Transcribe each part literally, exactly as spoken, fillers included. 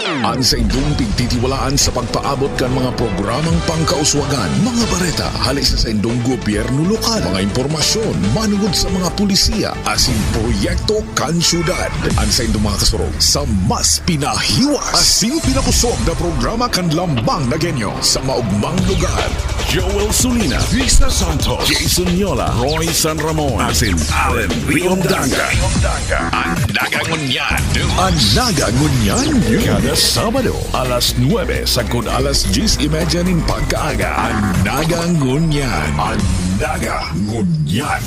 An saindong pigtitiwalaan sa pagpaabot kan mga programang pangkauswagan, mga bareta hale sa saindong gobyerno lokal, mga impormasyon manungod sa mga pulisiya asin proyekto kan syudad. An saindong mga kasurog sa mas pinahiwas asin pinapusog na programa kan Lambang na Genyo sa maugmang lugar. Joel Sulina, Risa Santos, Jason Yola, Roy San Ramon, asin Allen Riondanga. An Naga Ngunyan. An Naga Ngunyan. Kada Sabado, alas nuebe sagkod alas dyes y media nin pagkaaga. An Naga Ngunyan. An Naga Ngunyan.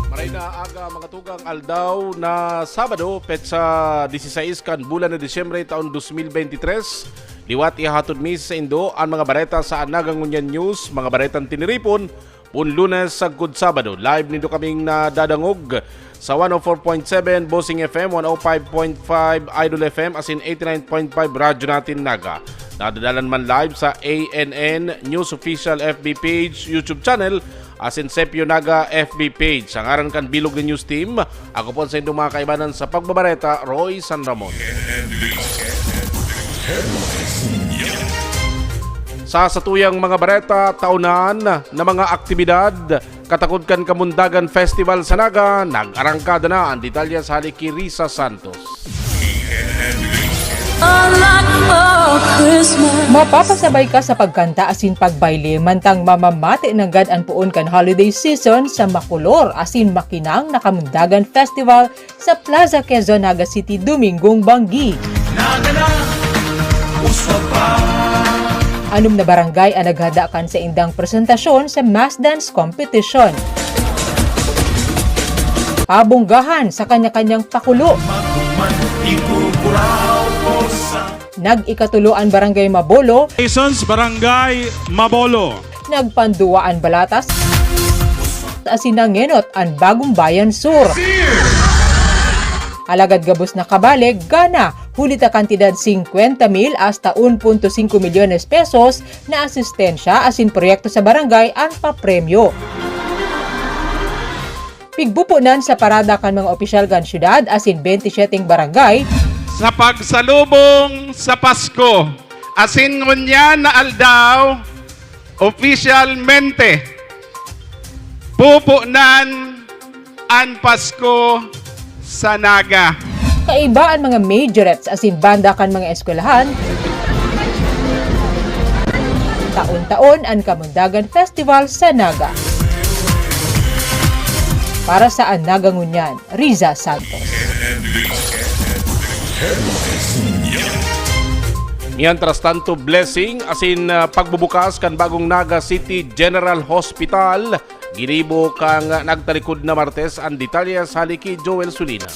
Maray na aga, mga tugang, aldaw na Sabado, petsa disisais kan bulan na Disyembre, taon dos mil beintitres. Liwat ihahatod mi sa saindo an mga bareta sa An Naga Ngunyan News, mga baretang tiniripon, pon Lunes sagkod Sabado. Live nindo kaming nadadangog sa one oh four point seven Bossing F M, one oh five point five Idol F M, asin eighty-nine point five Radyo Natin Naga. Nadadalan man live sa A N N News Official F B page, YouTube channel, asin Sepyo Naga F B page. Sa ngaran kan bilog na news team, ako po sa indong mga kaibanan sa pagbabareta, Roy San Ramon. Sa satuyang mga bareta, taonan na mga aktibidad katakod kan Kamundagan Festival sa Naga, nag-arangkada na. An detalye sa hali ki Risa Santos. Mapapasabay ka sa pagkanta asin pagbayle mantang mamamati nanggad an poon kan holiday season sa makolor asin makinang na Kamundagan Festival sa Plaza Quezon, Naga City, Domingong banggi. Anom na barangay an naghada kan saindang presentasyon sa mass dance competition. Pabonggahan sa kanya-kanyang pakulo. Nag-ikatulo an Barangay Mabolo. Isons, Barangay Mabolo. Nagpanduwa an Balatas. Asin nangenot an Bagong Bayan Sur. Alagad gabos na kabale, gana, huli ta kantidad singkwenta mil hasta un punto singko milyones pesos na asistensya asin proyekto sa barangay an papremyo. Pigbuponan sa parada kan mga opisyal kan syudad asin bente syeteng barangay. Sa pagsalubong sa Pasko, asin ngunyan na aldaw, opisyalmente, pupunan an Pasko sa Naga. Kaiba an mga majorettes asin banda kan mga eskwelahan. Taon-taon an Kamundagan Festival sa Naga. Para sa An Naga Ngunyan, Riza Santos. Mientras tanto, blessing asin ah, pagbubukas kan bagong Naga City General Hospital ginibo kang nagtalikod na Martes. An detalye sa hali ki Joel Sulina.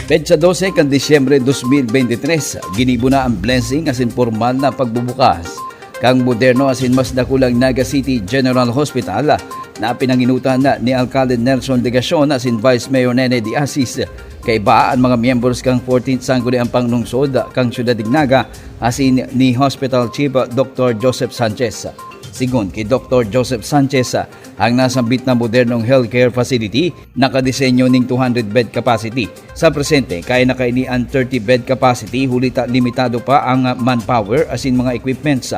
Petsa dose kan Disyembre dos mil bente tres, ginibo na an blessing asin pormal na pagbubukas kan moderno asin mas dakulang Naga City General Hospital na pinanginutan ni Alkalde Nelson Legacion asin Vice Mayor Nene de Asis. Kaiba an mga miyembros kan fourteenth Sangguniang Panglungsod kan Syudad nin Naga asin ni Hospital Chief Doktor Joseph Sanchez. Sigon ki Doktor Joseph Sanchez, ang nasambit na modernong healthcare facility nakadesenyo ning two hundred bed capacity. Sa presente, kaya na kaini an thirty bed capacity huli ta limitado pa ang manpower asin mga equipments.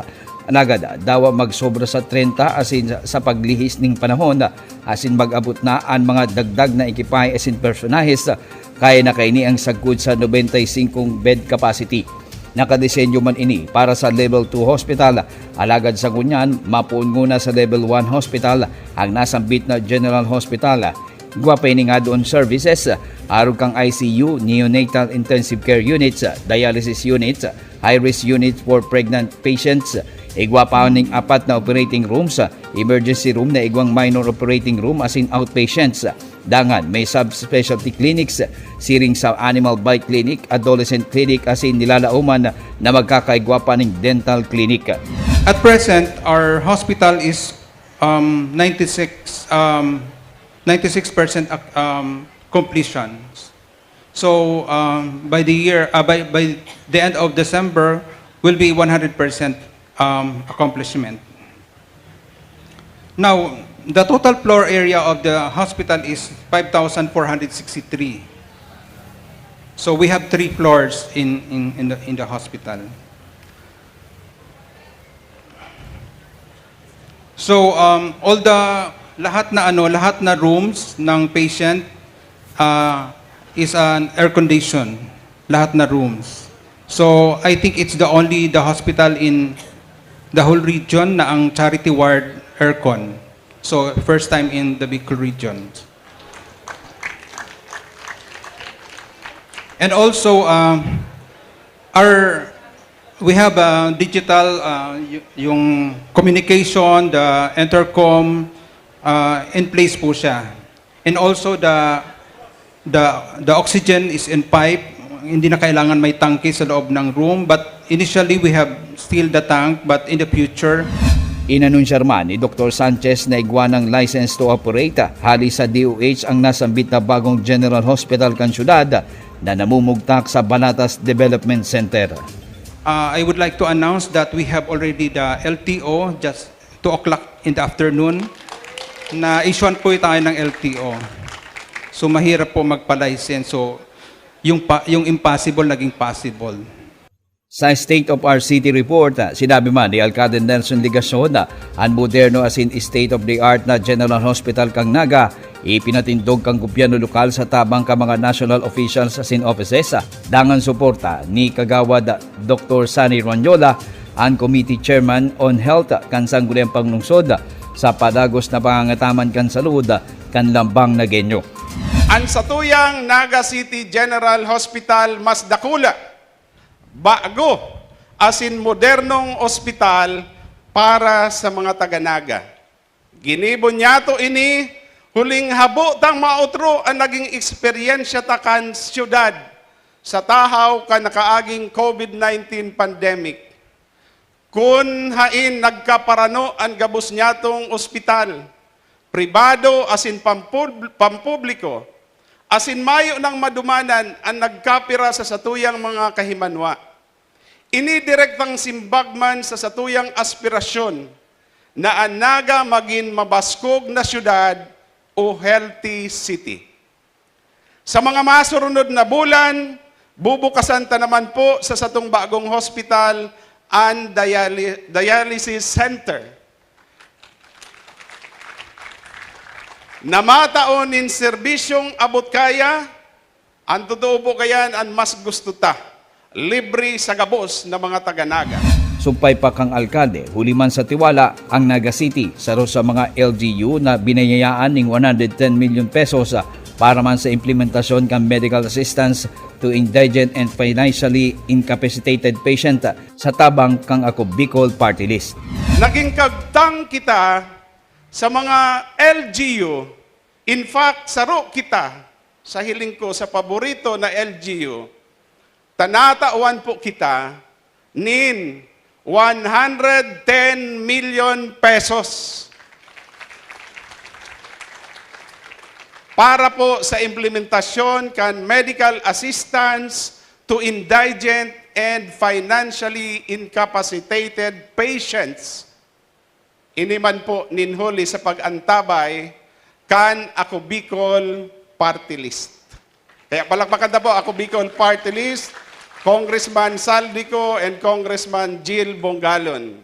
Alagad dawa magsobra sa trenta asin sa paglihis ning panahon asin mag-abot na an mga dagdag na ekipahe asin personahes, kaya na kaini ang sagkod sa nobenta y singkong bed capacity. Nakadesenyo man ini para sa Level two Hospital, alagad sa ngunyan, mapoon nguna sa Level one Hospital ang nasambit na General Hospital. Igwa pa ining add-on services, arog kan I C U, Neonatal Intensive Care Units, Dialysis Units, High-Risk Units for Pregnant Patients. Igwa pa ning apat na operating rooms, Emergency Room na igwang Minor Operating Room asin Outpatients. Dangan may subspecialty clinics, siring sa Animal Bite Clinic, Adolescent Clinic asin nilalaoman na magkakaigwa pa ning dental clinic. At present, our hospital is um, ninety-six, um, ninety-six percent ac- um, completion. So um, by the year, uh, by, by the end of December, will be one hundred percent um, accomplishment. Now, the total floor area of the hospital is five thousand four hundred sixty-three. So we have three floors in in in the, in the hospital. So um, all the lahat na ano, lahat na rooms ng patient uh, is an air condition, lahat na rooms. So I think it's the only the hospital in the whole region na ang charity ward aircon. So first time in the Bicol region. And also, uh, our we have uh, digital uh, y- yung communication, the intercom uh, in place po siya. And also the the the oxygen is in pipe. Hindi na kailangan may tangke sa loob ng room, but initially we have still the tank, but in the future Inanunsiyar man ni Doktor Sanchez na igwa ng license to operate hali sa D O H ang nasambit na bagong General Hospital kan syudad na namumugtak sa Banatas Development Center. Uh, I would like to announce that we have already the L T O just two o'clock in the afternoon na issuean po tayo ng L T O. So mahirap po magpa-license. So yung, pa, yung impossible naging possible. Sa State of Our City Report, sinabi man ni Alcalde Nelson Legacion na an moderno asin state-of-the-art na General Hospital kan Naga ipinatindog kan gobyerno lokal sa tabang kan mga national officials asin offices. Dangan suporta ni Kagawad Doktor Sunny Ronyola, an Committee Chairman on Health kan Sangguniang Panglungsod, sa padagos na pangangataman kan salud kan lambang Nagueño. An satuyang Naga City General Hospital mas dakula, bago, asin modernong ospital para sa mga taga-Naga. Ginibo niyato ini huling habo tang maotro an naging eksperyensya ta kan siyudad sa tahaw kan nakaaging COVID nineteen pandemic. Kun hain nagkaparano an gabos niyatong ospital, pribado asin pampub- pampubliko, asin mayo nang madumanan an nagkapira sa satuyang mga kahimanwa. Ini direktang simbag man sa satuyang aspirasyon na an Naga magin mabaskog na syudad o healthy city. Sa mga masurunod na bulan, bubukasan ta naman po sa satong bagong hospital an dialy- dialysis center na mataon nin serbisyong abot kaya. An totoo po kayan, an mas gusto ta, libre sa gabos na mga taga-Naga. Sumpay pa kan alkalde, huli man sa Tiwala, ang Naga City, saro sa mga L G U na binayayaan ning one hundred ten million pesos para man sa implementasyon kan medical assistance to indigent and financially incapacitated patient sa tabang kan Ako Bicol Party List. Naging kagtang kita sa mga L G U. In fact, saro kita sa hiling ko sa paborito na L G U. Ta natawan po kita nin one hundred ten million pesos para po sa implementasyon kan medical assistance to indigent and financially incapacitated patients. Ini man po nin huli sa pag-antabay kan Ako Bicol Party List. Kaya palakpakan ta po, Ako Bicol Party List, Congressman Saldico and Congressman Jill Bongalon.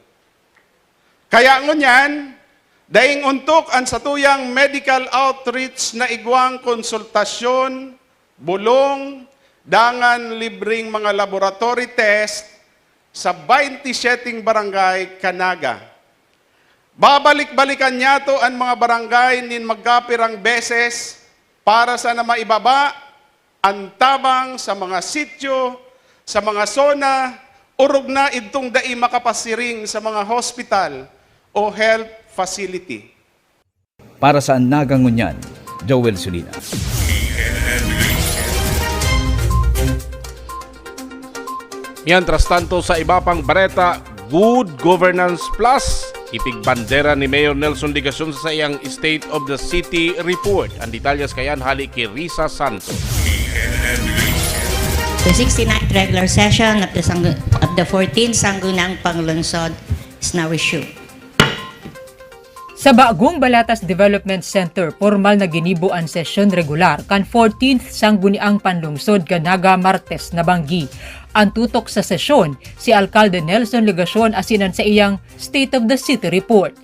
Kaya ngunyan, daing ontok an satuyang medical outreach na igwang konsultasyon, bulong, dangan libreng mga laboratory test sa baynte syeteng barangay kan Naga. Babalik-balikan niyato an mga barangay nin magkapirang beses para sana maibaba an tabang sa mga sityo, sa mga sona, orog na idtong dai makapasiring sa mga hospital o health facility. Para sa Naga Ngunyan, Joel Sulina. Mientras tanto, sa iba pang bareta, Good Governance Plus, ipigbandera ni Mayor Nelson Legacion sa saiyang State of the City Report. Ang detalyes kayan hali ki Risa Santos. The sixty-ninth regular session of the, Sang- of the fourteenth Sangguniang Panglungsod is now resumed. Sa bagong Balatas Development Center, pormal na ginibo an sesyon regular kan fourteenth Sangguniang Panlungsod kan Naga Martes na banggi. An tutok sa sesyon, si Alkalde Nelson Legacion asin an saiyang State of the City Report.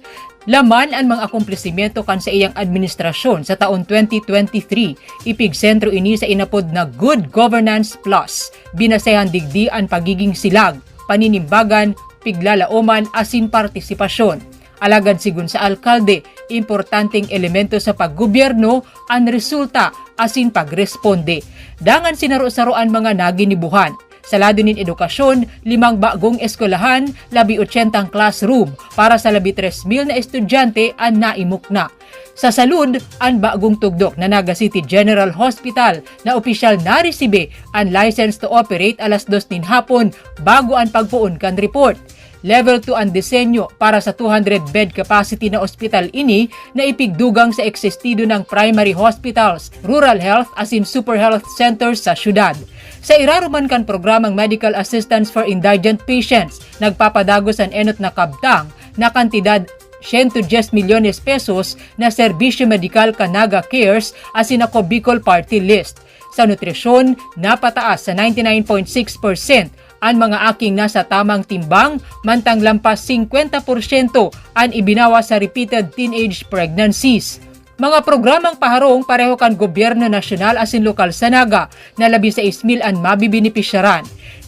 Laman an mga akomplisimentu kan saiyang administrasyon sa taon twenty twenty-three, ipigsentro ini sa inapod na Good Governance Plus. Binasehan digdi an pagiging silag, paninimbagan, piglalaoman asin partisipasyon. Alagad sigon sa alkalde, importanteng elemento sa paggobyerno an resulta asin pagresponde. Dangan sinaro-saro an mga naginibuhan. Sa lado nin edukasyon, limang bagong eskwelahan, labi ochentang classroom para sa labi tres mil na estudyante an naimukna. Sa salud, an bagong tugdok na Naga City General Hospital na opisyal naresibe an license to operate alas dos nin hapon bago an pagpoon kan report. Level two an disenyo para sa two hundred bed capacity na ospital ini na ipigdugang sa existido ng primary hospitals, rural health asin super health centers sa syudad. Sa iraruman kan programang Medical Assistance for Indigent Patients, nagpapadagos an enot na kabtang na kantidad siyento dyes milyones pesos na serbisyo medikal kan Naga Cares asin Ako Bicol Party List. Sa nutrisyon, napataas sa ninety-nine point six percent an mga aking nasa tamang timbang, mantang lampas singkwenta porsyento an ibinawas sa repeated teenage pregnancies. Mga programang paharong pareho kan gobyerno nasyonal asin lokal sa Naga na labi sais mil an mabibenepisyaran.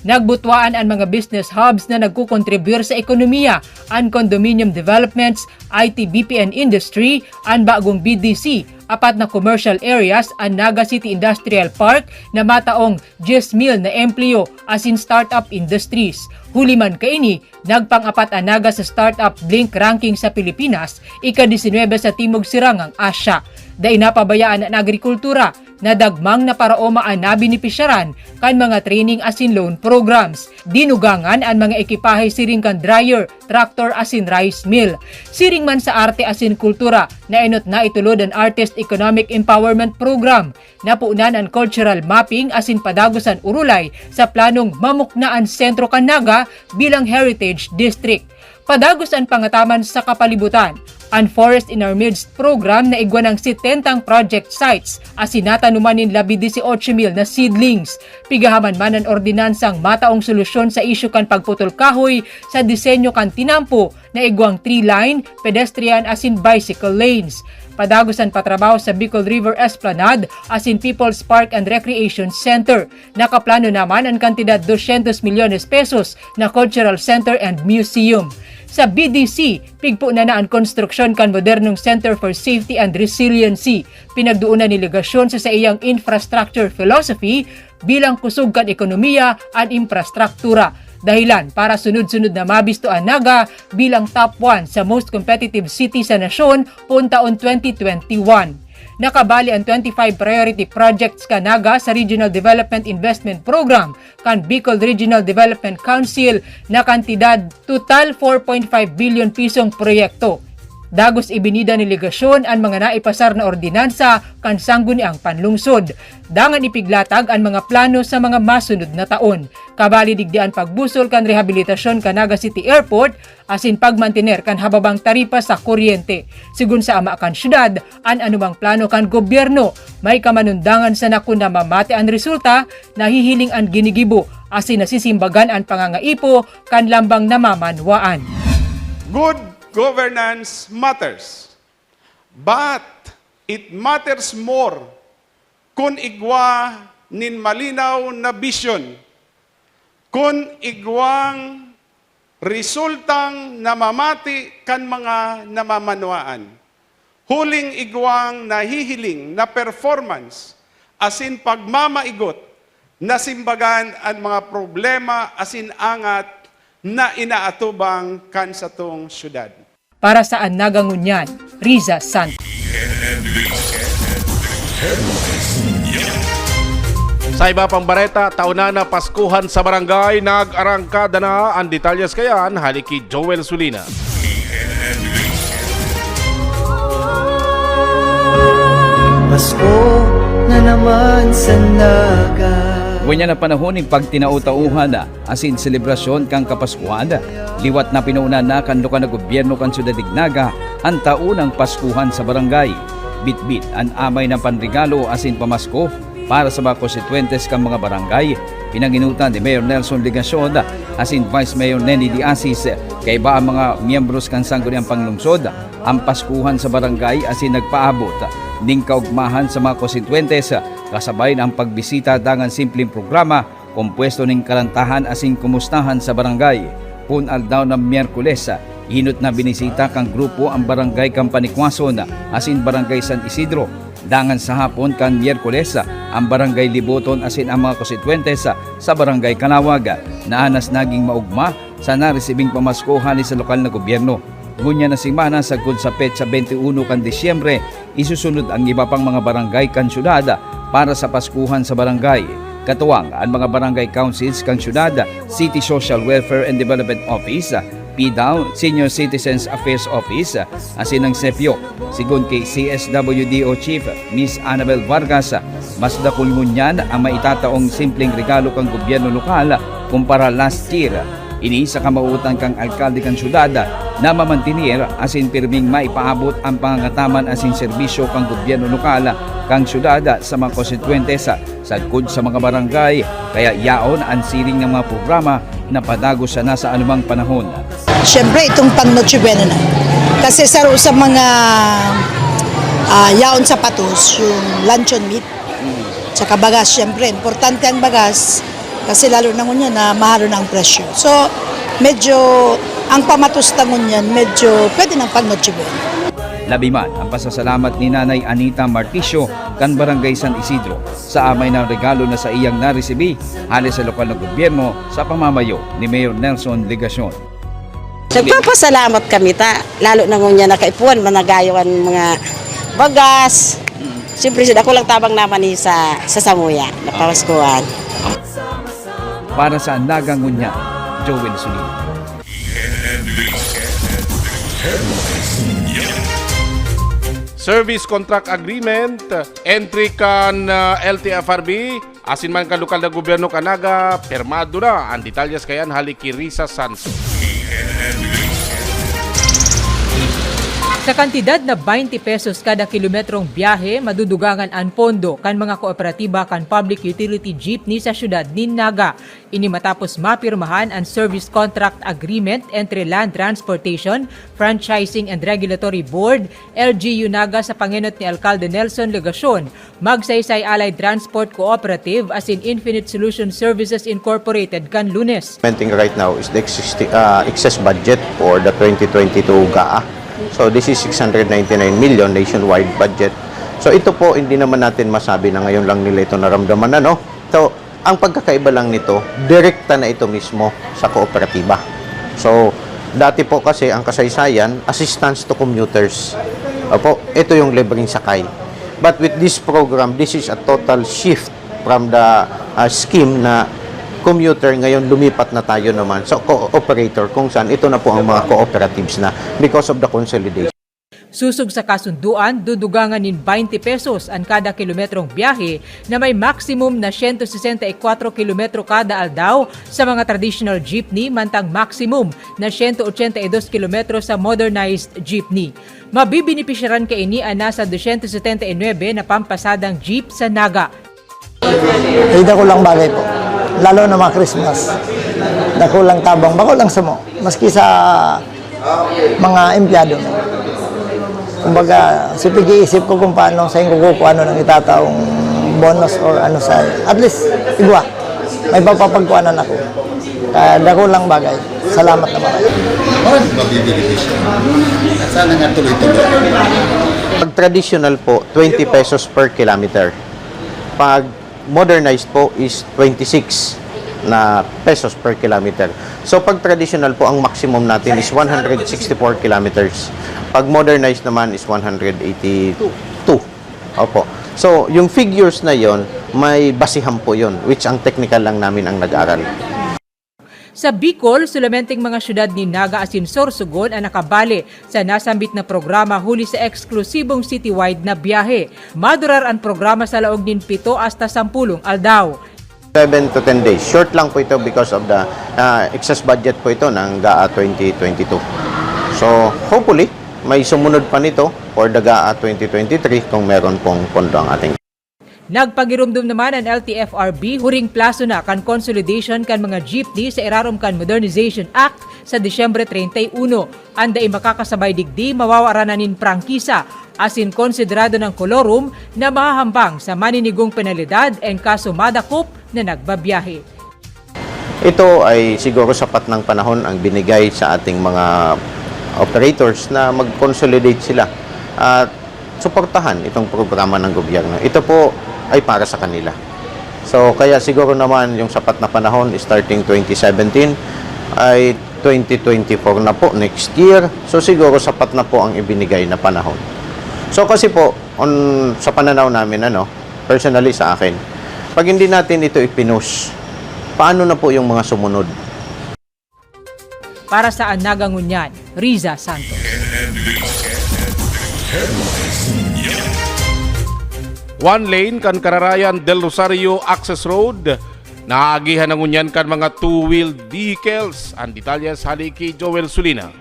Nagbutwaan an mga business hubs na nagkokontribuyar sa ekonomiya, an condominium developments, I T B P N industry, an bagong B D C, apat na commercial areas, an Naga City Industrial Park na mataong dyes mil na empleyo asin startup industries. Huli man kaini, nagpang-apat an Naga sa Startup Blink Ranking sa Pilipinas, ika-disinwebe sa Timog Sirangang Asya. Dai napabayaan an agrikultura, na dagmang na paraoma an nabenepisyaran kan mga training asin loan programs. Dinugangan an mga ekipahe siring kan dryer, traktor asin rice mill. Siring man sa arte asin kultura, naenot na itulod an Artist Economic Empowerment Program. Napunan an cultural mapping asin padagos an urulay sa planong mamukna an sentro kan Naga bilang heritage district. Padagos an pangataman sa kapalibutan. An Forest in Our Midst program na igwa ng setentang project sites asin natanuman nin labi dieciocho mil na seedlings. Pigahaman man an ordinansang mataong solusyon sa isyu kan pagputol kahoy sa disenyo kan tinampo na igwang tree line, pedestrian asin bicycle lanes. Padagos an patrabaho sa Bicol River Esplanade asin People's Park and Recreation Center. Nakaplano naman an kantidad dosyentos milyones pesos na Cultural Center and Museum. Sa B D C, pigpo na na an konstruksyon kan modernong Center for Safety and Resiliency. Pinagduunan ni Legacion sa saiyang infrastructure philosophy bilang kusog kan ekonomiya an infrastruktura. Dahilan para sunod-sunod na mabisto an Naga bilang top one sa most competitive city sa nasyon poon taon twenty twenty-one. Nakabali an twenty-five priority projects kan Naga sa Regional Development Investment Program kan Bicol Regional Development Council na kantidad total four point five billion pisong proyekto. Dagos ibinida ni Legacion an mga naipasar na ordinansa kan Sangguniang Panlungsod. Dangan ipiglatag an mga plano sa mga masunod na taon. Kabali digdi an pagbusol kan rehabilitasyon kan Naga City Airport asin pagmantener kan hababang taripa sa kuryente. Sigon sa ama kan syudad, an anumang plano kan gobyerno may kamanundangan sana kun namamate an resulta, nahihiling an ginigibo asin nasisimbagan an pangangaipo kan lambang namamanwaan. Good governance matters, but it matters more kun igwa nin malinaw na bisyon, kun igwang resultang namamati kan mga namamanwaan, huling igwang nahihiling na performance asin pagmamaigot na simbagan an mga problema asin angat na inaatubang kan satong syudad. Para sa An Naga Ngunyan, Riza Santos. Sa iba pang bareta, taon na na Paskuhan sa Barangay, nag-arangkada na. An detalyes kayan, hali ki Joel Sulina. Pasko na naman sa Naga. Ngunyan na panahon nin pagtinao-taohan na asin selebrasyon kan Kapaskuhan. Liwat na pinoona na kan lokal na gobyerno kan Syudad nin Naga An taon ng Paskuhan sa Barangay. Bitbit an amay na panregalo asin pamasko para sa mga konstituyentes kan mga barangay. Pinanginutan ni Mayor Nelson Legacion asin Vice Mayor Nenny De Asis, kaiba ang mga miyembros kan Sangguniang Panglungsod, ang Paskuhan sa Barangay asin nagpaabot ning kaugmahan sa mga konstituyentes, kasabay ng pagbisita dangan simpleng programa kompuesto nin karantahan asin kumustahan sa barangay. Kun aldaw na Miyerkules, inot na binisita kan grupo ang barangay kan Panikwason asin barangay San Isidro. Dangan sa hapon kan Miyerkules, ang barangay Liboton asin ang mga konstituyentes sa barangay Kalawag. Naanas naging maugma sa naresibing pamasko hali sa lokal na gobyerno. Ngunyan na semana, sagkod sa petsa twenty-one kan Disyembre, isusunod ang iba pang mga barangay kan syudad para sa Paskuhan sa Barangay. Katuwang an mga barangay councils kan syudad, City Social Welfare and Development Office, PDAW, Senior Citizens Affairs Office, asin ang SEPIO. Sigon ki C S W D O Chief Miss Annabel Vargas, mas dakul ngunyan ang maitataong simpleng regalo kan gobyerno lokal kumpara last year. Ini sa kamawot kan alkalde kan syudad na mamantener asin pirming maipaabot ang pangangataman asin serbisyo kan gobyerno lokal kan syudad sa mga konstituyentes sagkod sa mga barangay, kaya yaon an siring na mga programa na padagos sana sa anumang panahon. Siyempre, itong pang Noche Buena na. Kasi saro sa mga ah, yaon sapatos, yung luncheon meat, tsaka bagas, siyempre, importante ang bagas. Kasi lalo na ngunyan na mahal na ang presyo. So, medyo, ang pamatos na ngunyan, medyo pwede ng pang Noche Buena. Labi man ang pasasalamat ni Nanay Anita Marticio kan Barangay San Isidro sa amay na regalo na saiyang naresibi hali sa lokal na gobyerno sa pamamayo ni Mayor Nelson Legacion. Nagpapasalamat kami ta, lalo na ngunyan na kaipuhan, managayo an mga bagas. Siyempre, ako lang tabang naman ni sa, sa Samuya, na pamaskuhan. Para sa Naga Ngunyan, Joel Solino. Service Contract Agreement, entry kan ah, L T F R B, asin man kan lokal na gobyerno kan Naga, pirmado na. An detalyes kaiyan hali ki Risa Santos. Sa kantidad na twenty pesos kada kilometrong biyahe, madudugangan an pondo kan mga kooperatiba kan public utility jeepney sa siyudad nin Naga. Ini matapos mapirmahan an service contract agreement entre Land Transportation, Franchising and Regulatory Board, L G U Naga, sa pangenot ni Alkalde Nelson Legacion. Magsaysay Allied Transport Cooperative asin Infinite Solution Services Incorporated kan Lunes. Implementing right now is the existing, uh, excess budget for the twenty twenty-two GAA. So this is six hundred ninety-nine million nationwide budget. So ito po, hindi naman natin masabi na ngayon lang nila ito naramdaman, ano? So ang pagkakaiba lang nito, direkta na ito mismo sa kooperatiba. So dati po kasi ang kasaysayan, assistance to commuters. Opo, ito yung libreng sakay. But with this program, this is a total shift from the uh, scheme na commuter, ngayon lumipat na tayo naman sa co-operator, kung saan ito na po ang mga cooperatives na because of the consolidation. Susog sa kasunduan, dudugangan nin twenty pesos an kada kilometrong biyahe na may maximum na siyento sesenta y kwatro kilometro kada aldaw sa mga traditional jeepney, mantang maximum na siyento otsenta y dos kilometro sa modernized jeepney. Mabibenepisyaran kaini an nasa dosyentos setenta y nuebe na pampasadang jeep sa Naga. Ay, dakulang bagay po. Lalo na mga Christmas. Dakulang tabang, bako lang samo. Maski sa mga empleyado. Kumbaga, si pag-iisip ko kung paano sa inyo ko kung ano nang itataong bonus or ano sa, at least, igwa. May papapagkuanan ako. Kaya dakulang bagay. Salamat naman. Mabibili siya. At sana nga tuloy-tuloy. Pag traditional po, twenty pesos per kilometer. Pag modernized po is twenty-six na pesos per kilometer. So pag traditional po, ang maximum natin is one hundred sixty-four kilometers. Pag modernized naman is one hundred eighty-two. Opo. So yung figures na yon, may basihan po yon, which ang technical lang namin ang nag-aral. Sa Bicol, solamente ang mga syudad ni Naga asin Sorsogon ang nakabali sa nasambit na programa huli sa eksklusibong citywide na biyahe. Madurar an programa sa laog nin pito hasta sampulong aldaw. Seven to ten days. Short lang po ito because of the uh, excess budget po ito ng GAA twenty twenty-two. So, hopefully, May sumunod pa nito for the GAA twenty twenty-three kung meron pong pondo ang ating. Nagpagirumdom naman an L T F R B huring plaso na kan consolidation kan mga jeepney sa irarom kan Modernization Act sa Disyembre treinta y uno. An dai makakasabay digdi mawawara na nin prangkisa asin konsiderado nang kolorum na mahahambang sa maninigong penalidad en kaso madakop na nagbabiyahe. Ito ay siguro sapat ng panahon ang binigay sa ating mga operators na mag-consolidate sila at suportahan itong programa ng gobyerno. Ito po ay para sa kanila. So kaya siguro naman yung sapat na panahon, starting twenty seventeen, ay twenty twenty-four na po, next year. So siguro sapat na po ang ibinigay na panahon. So kasi po, on, sa pananaw namin, ano, personally sa akin, pag hindi natin ito ipinush, paano na po yung mga sumunod? Para sa An Naga Ngunyan, Riza Santos. One lane kan Kararayan Del Rosario Access Road, naagihan na ngunyan kan mga two-wheeled vehicles. An detalyes hali ki Joel Sulina.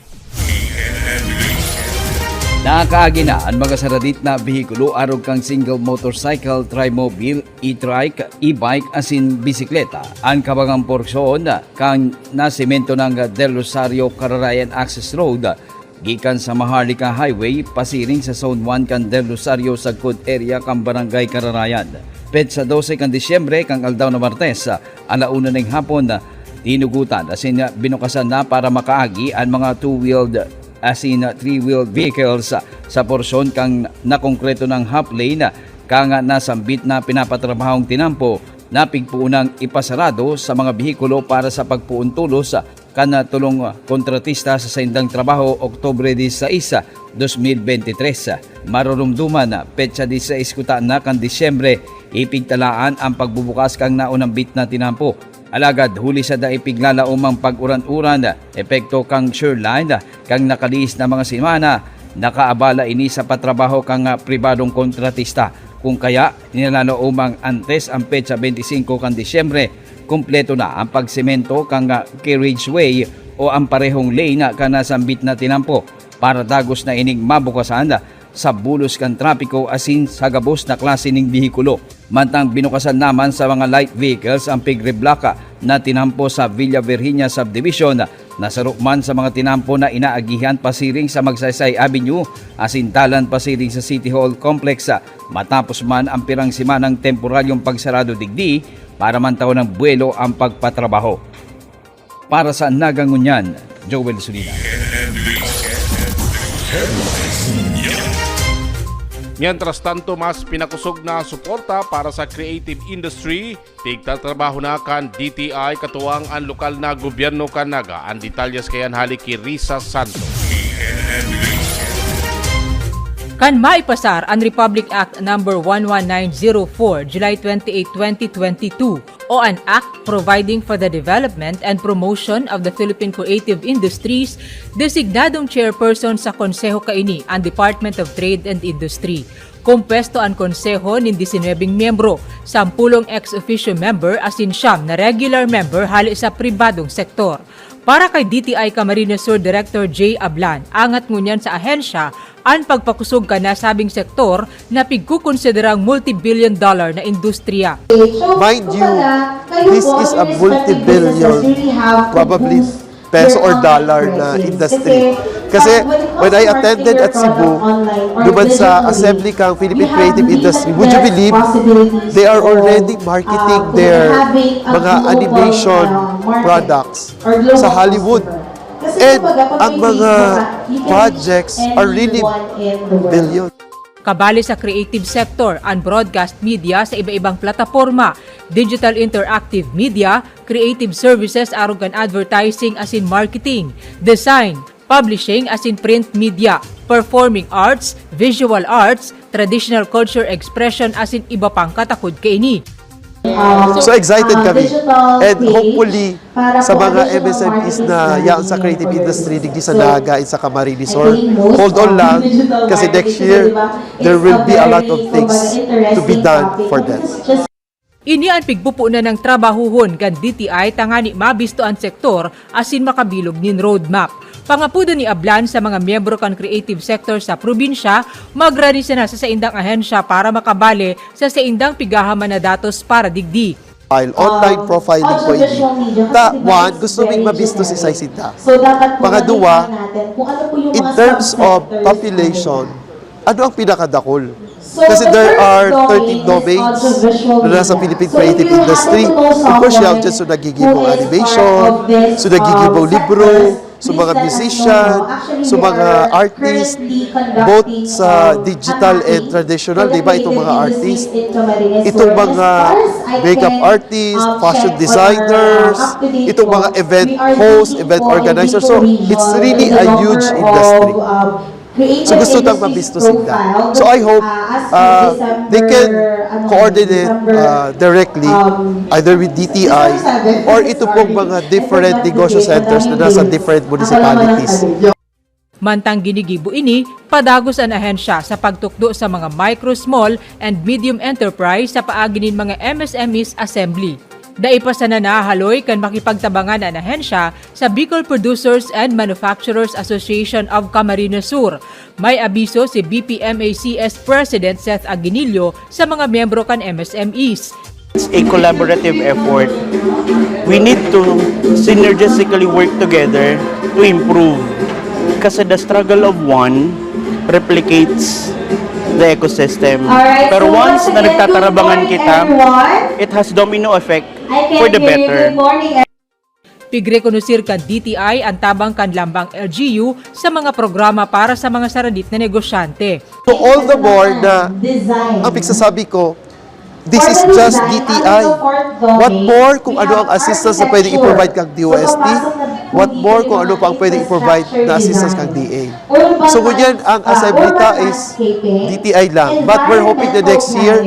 Nakaagi na an mga saradit na behikulo arog kan single motorcycle, trimobile, e-trike, e-bike asin bisikleta. An kabangang porsyon kan nasemento ng Del Rosario Kararayan Access Road gikan sa Maharlika Highway pasiring sa Zone one kan Del Rosario sagkod area kan Barangay Kararayan. Petsa dose kan Disyembre, kan aldaw na Martes, ala una ning hapon, tinugutan asin binukasan na para makaagi an mga two-wheeled asin three-wheeled vehicles sa porsyon kan nakongkreto nang half lane kan nasambit na pinapatrabahong tinampo na pigpoonang ipasarado sa mga behikulo para sa pagpoon tolos kan tolong kontratista sa saindang trabaho, Oktubre disisais, dos mil bente tres. Marurumduman, petsa disisais kuta na kan Disyembre, ipigtalaan an pagbubukas kan naunambit na tinampo. Alagad huli sa dai piglalaomang pag-uran-uran, epekto kan shoreline kan nakalihis na mga semana, nakaabala ini sa patrabaho kan pribadong kontratista. Kung kaya, nilalaomang antes an petsa bente singko kan Disyembre, kumpleto na an pagsemento kan carriageway o an parehong lane kan nasambit na tinampo para dagos na ining mabukasan sa bulos kan trapiko asin sa gabos na klase ning behikulo. Mantang binukasan naman sa mga light vehicles an pigreblock na tinampo sa Villa Virginia Subdivision, na saro man sa mga tinampo na inaagihan pasiring sa Magsaysay Avenue asin dalan pasiring sa City Hall Complex, matapos man an pirang semanang temporaryong pagsarado digdi para mantawan ng buwelo an pagpatrabaho. Para sa Naga Ngunyan, Joel Sulina. Mientras tanto, mas pinakusog na suporta para sa creative industry, pigtatrabaho na kan D T I katuwang an lokal na gobyerno kan Naga. An detalyes kaiyan hali ki Risa Santos. Kan maipasar an Republic Act Number one one nine zero four, July twenty-eight, twenty twenty-two, o an Act Providing for the Development and Promotion of the Philippine Creative Industries, designadong chairperson sa konseho kaini an Department of Trade and Industry. Kompwesto an konseho nin disinwebeng miyembro, sampulong ex officio member asin siyam na regular member hale sa pribadong sektor. Para kay D T I Camarines Sur Director Jay Ablan, angat ngunyan sa ahensya an pagpakusog kan nasabing sektor na pigkukonsiderang multi-billion dollar na industriya. Mind you, this is a multi-billion, probably peso or dollar na industry. Kasi when I attended at Cebu, duman sa assembly kang Philippine Creative Industry, would you believe they are already marketing their mga animation products sa Hollywood. And ang mga projects are really billion. Kabali sa creative sector an broadcast media sa iba-ibang plataporma, digital interactive media, creative services arog kan advertising asin marketing, design, publishing asin print media, performing arts, visual arts, traditional culture expression asin iba pang katakod kaini. So excited kami. And hopefully, sa mga M S M Es na yaon sa creative industry digdi sa Naga and sa Camarines Sur, hold on lang kasi next year, there will be a lot of things to be done for them. Ini an pigpupunan ng trabahuhon kan D T I tangani mabisto an sektor asin makabilog nin roadmap. Pangapodon ni Ablan sa mga miyembro kan creative sector sa probinsya, magrani sana sa saindang ahensya para makabale sa saindang pigahaman na datos para digdi. Profile, online profiling po ini. Ta, one, gusto ming mabisto si Isay Sinda. Pangaduwa, in terms of population, ano ang pinakadakol? Kasi there are thirteen domains na nasa Philippine creative industry. Of course, siya dyan, so nagigibong animation, so nagigibong libro, so mga musician, so mga artist, both sa digital and traditional, di ba? Itong mga artist, itong mga makeup artist, fashion designers, itong mga event host, event organizers. So, it's really a huge industry. So gusto tang mabisto sinda. So I hope uh, they can coordinate uh, directly either with D T I or ito pong mga different negosyo centers na nasa different municipalities. Mantang ginigibo ini, padagos an ahensya sa pagtukdo sa mga micro, small, and medium enterprise sa paagi nin mga M S M Es assembly. Dai pa sana nahahaloy kan makipagtabangan an ahensya sa Bicol Producers and Manufacturers Association of Camarines Sur. May abiso si B P M A C S President Seth Aguinillo sa mga miyembro kan M S M Es. It's a collaborative effort. We need to synergistically work together to improve. Kasi the struggle of one replicates the ecosystem. Pero once na nagtatarabangan kita, it has domino effect for the better. Pigrekonosir kan D T I an tabang kan Lambang L G U sa mga programa para sa mga saradit na negosyante. So all the more na ang pigsasabi ko, this is just D T I. What more kung ano ang assistance na pwede i-provide kang D O S T? What more kung ano pa ang pwede i-provide na assistance kang D A? So ngunyan, ang assembly ta is D T I lang. But we're hoping the next year,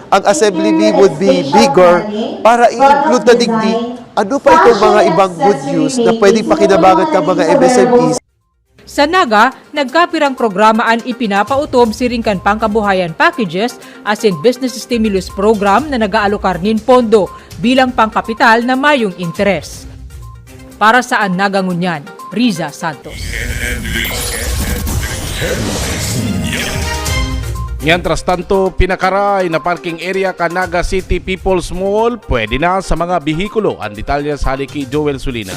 ang assembly fee would be bigger para i-include na digdi ano pa itong mga ibang good news na pwedeng pakinabangan ka mga M S M Es? Sa Naga, nagkapirang programa an ipinapautob siring kan pangkabuhayan packages asin business stimulus program na nag-aalokar nin pondo bilang pangkapital na mayong interes. Para sa An Naga Ngunyan, Riza Santos. Mientras tanto, pinakaray na parking area kan Naga City People's Mall pwede na sa mga behikulo. Ang detalye sa hali ki Joel Sulina.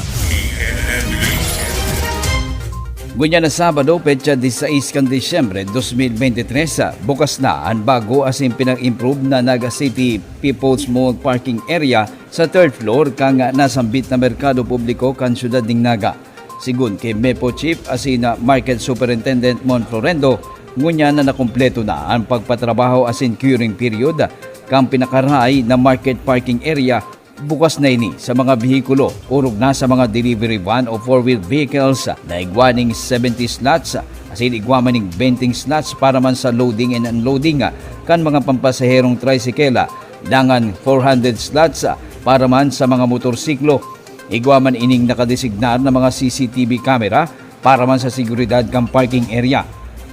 Ngunyan na Sabado, petsa disais kan Disyembre dos mil bente tres, bukas na an bago asin pinag-improve na Naga City People's Mall Parking Area sa third floor kan nasambit na merkado publiko kan siyudad nin Naga. Sigon ki Mepo Chief asin Market Superintendent Mon Florendo, ngunyan na nakumpleto na an pagpatrabaho asin curing period kan pinakaray na market parking area. Bukas na ini sa mga behikulo, orog na sa mga delivery van o four-wheel vehicles na igwa ning seventy slots asin igwa man ning twenty slots para man sa loading and unloading kan mga pampasaherong tricycle, dangan four hundred slots para man sa mga motorsiklo. Igwa man ining nakadesignar na mga C C T V camera para man sa seguridad kan parking area.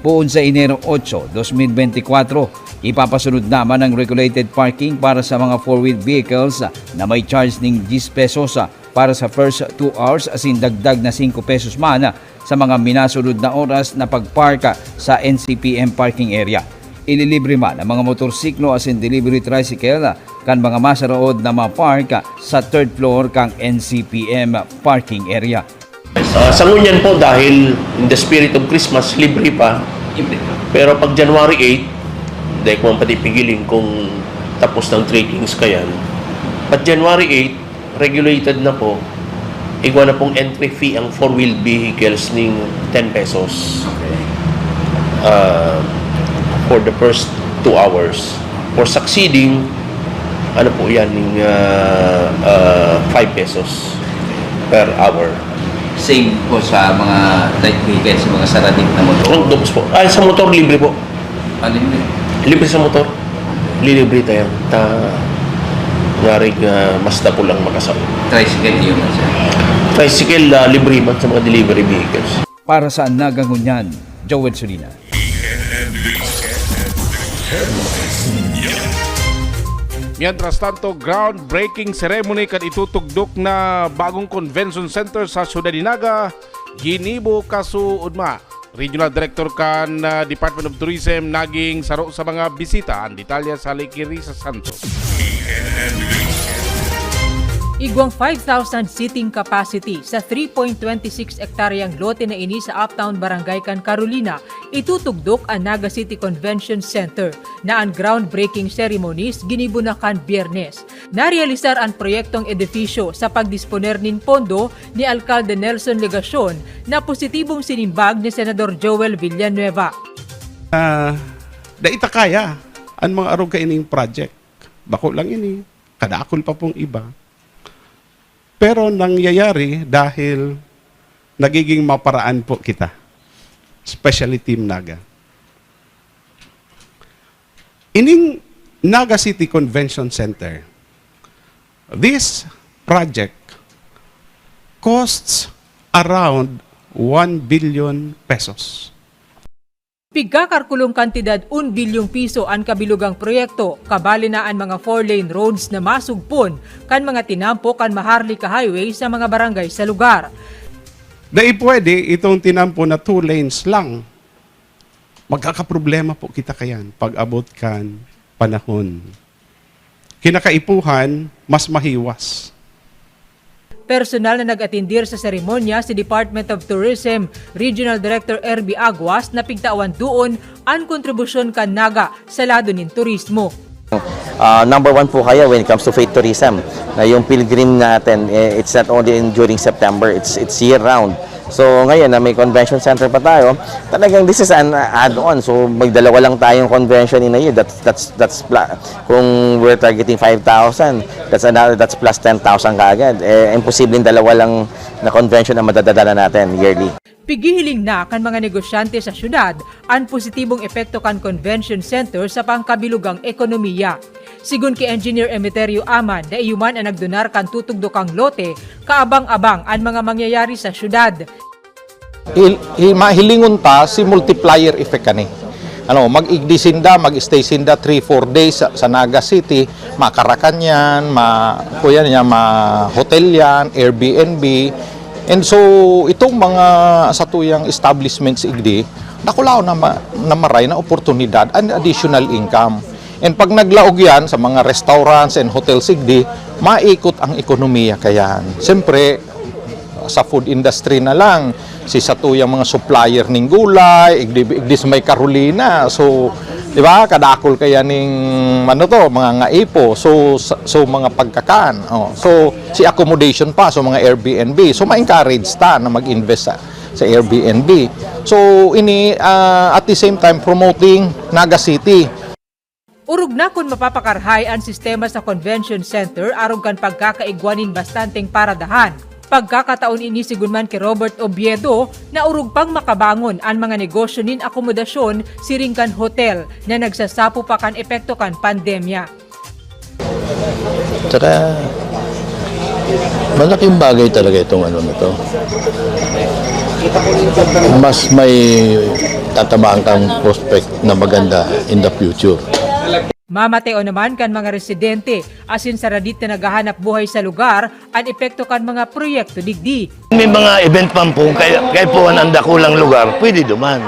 Poon sa Enero otso, dos mil bente kwatro, ipapasunod naman ang regulated parking para sa mga four-wheel vehicles na may charge ning diyes pesos para sa first two hours asin dagdag na singko pesos man sa mga minasunod na oras na pagpark sa N C P M parking area. Ililibre man ang mga motorsiklo asin delivery tricycle kan mga masaraod na mapark sa third floor kan N C P M parking area. Ah, sa ngunyan po, dahil in the spirit of Christmas, libre pa. Pero pag January eight, dahil ko man pati pigiling kung tapos ng Three Kings kayan. Pag January eight, regulated na po. Igwa na pong entry fee ang four-wheeled vehicles ning ten pesos. Ah, for the first two hours. For succeeding, ano po yan, ning ah, ah, five pesos per hour. Same po sa mga light vehicle, sa mga saradit na motor. Ang dupos po. Ay, sa motor, libre po. Ano yun eh? Libre sa motor. Lilibre tayo. Ta, ngarig ah, mas dako lang makasal. Tricycle yun man sir. Tricycle, ah, libre man sa mga delivery vehicles. Para sa Naga Ngunyan, Joel Sulina. Mientras tanto, groundbreaking ceremony kan itutugdok na bagong convention center sa siyudad ni Naga, ginibo kasuodma. Regional Director kan, ah, Department of Tourism naging saro sa mga bisita. Ang detalye sa Liki Risa Santos. Igwang five thousand seating capacity sa three point twenty six ektaryang lote na ini sa Uptown Barangay kan Carolina, itutugdok an Naga City Convention Center, na an groundbreaking ceremonies ginibo na kan Biyernes. Narealisar an proyektong edifisyo sa pagdisponer nin pondo ni Alkalde Nelson Legacion, na positibong sinimbag ni Senador Joel Villanueva. Ah, dai ta kaya an mga arog kaining project. Bako lang ini, kadakul pa pong iba. Pero nangyayari dahil nagiging maparaan po kita, especially Team Naga. Ining Naga City Convention Center, this project costs around one billion pesos. Pigkakarkulong kantidad un bilyong piso an kabilugang proyekto, kabali na an mga four-lane roads na masugpon kan mga tinampo kan Maharlika Highway sa mga barangay sa lugar. Dai pwede itong tinampo na two lanes lang. Magkakaproblema po kita kayan pag abot kan panahon. Kinakaipuhan, mas mahiwas. Personal na nag-atindir sa seremonya si Department of Tourism Regional Director Erby Aguas na pigtawan doon an kontribusyon kan Naga sa lado nin turismo. Uh, number one po kaya when it comes to faith tourism, na yung pilgrim natin, eh, it's not only in, during September, it's, it's year round. So ngayon na may convention center pa tayo, talagang this is an add-on. So magdalawa lang tayong convention in a year. That's that's that's pla- kung we're targeting five thousand, that's another that's plus ten thousand kaagad. Eh imposibleng dalawa lang na convention ang madadala natin yearly. Pighihiling na kan mga negosyante sa syudad an positibong epekto kan convention center sa pangkabilugang ekonomiya. Sigon ki Engineer Emeterio Aman, dai man an nagdunar kan tutugdokang lote, kaabang-abang an mga mangyayari sa syudad. Hil- hi- mahilingon ta si multiplier effect kani. Ano, mag-igdi sinda, mag-stay sinda three four days sa, sa Naga City, makarakan yan, ma kuya niya, ma hotel yan, Airbnb. And so itong mga satuyang establishments igdi, dakulaw na, ma- na maray na oportunidad and additional income. And pag naglaog yan sa mga restaurants and hotels igdi, maikot ang ekonomiya kayan. Siyempre, sa food industry na lang, si satuyang mga supplier ning gulay, igdi, igdi sa may Carolina. So, di ba, kadakol kaya ning ano to, mga ngaipo. So, sa- so mga pagkakan. Oh. So, si accommodation pa, so mga Airbnb. So, ma-encourage ta na mag-invest sa, sa Airbnb. So, ini ah, at the same time promoting Naga City. Orog na kun mapapakarahay an sistema sa Convention Center arog kan pagkakaigwa nin bastanteng paradahan. Pagkakataon ini, sigon man ki Robert Oviedo, na orog pang makabangon an mga negosyo nin akomodasyon siring kan hotel na nagsasapo pa kan epekto kan pandemya. Tsaka malaking bagay talaga itong ano na to. Mas may tatamaan kang prospect na maganda in the future. Mamateo naman kan mga residente asin sa radit na naghahanap buhay sa lugar an epekto kan mga proyekto digdi. May mga event man po, kaya, kaya po ang dakulang lugar, pwede duman.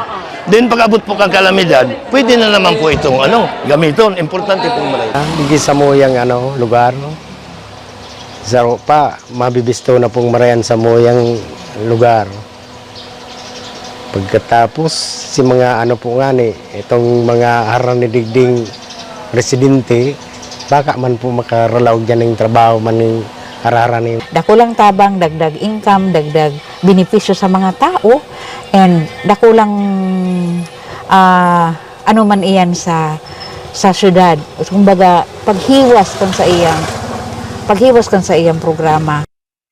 Then pag-abot po kang kalamidad, pwede na naman po itong ano, gamiton. Importante pong malay. Hindi sa muyang ano, lugar, no? Sa pa, mabibisto na pong marayan sa muyang lugar. Pagkatapos, si mga ano po nga ni, itong mga haranidigding residente, baka man po makaralaog dyan ng trabaho man ng hararani. Dakulang tabang, dagdag income, dagdag benepisyo sa mga tao, and dakulang ah, ano man iyan sa sa syudad. Kumbaga, paghiwas kan sa iyang paghiwas kan sa iyang programa.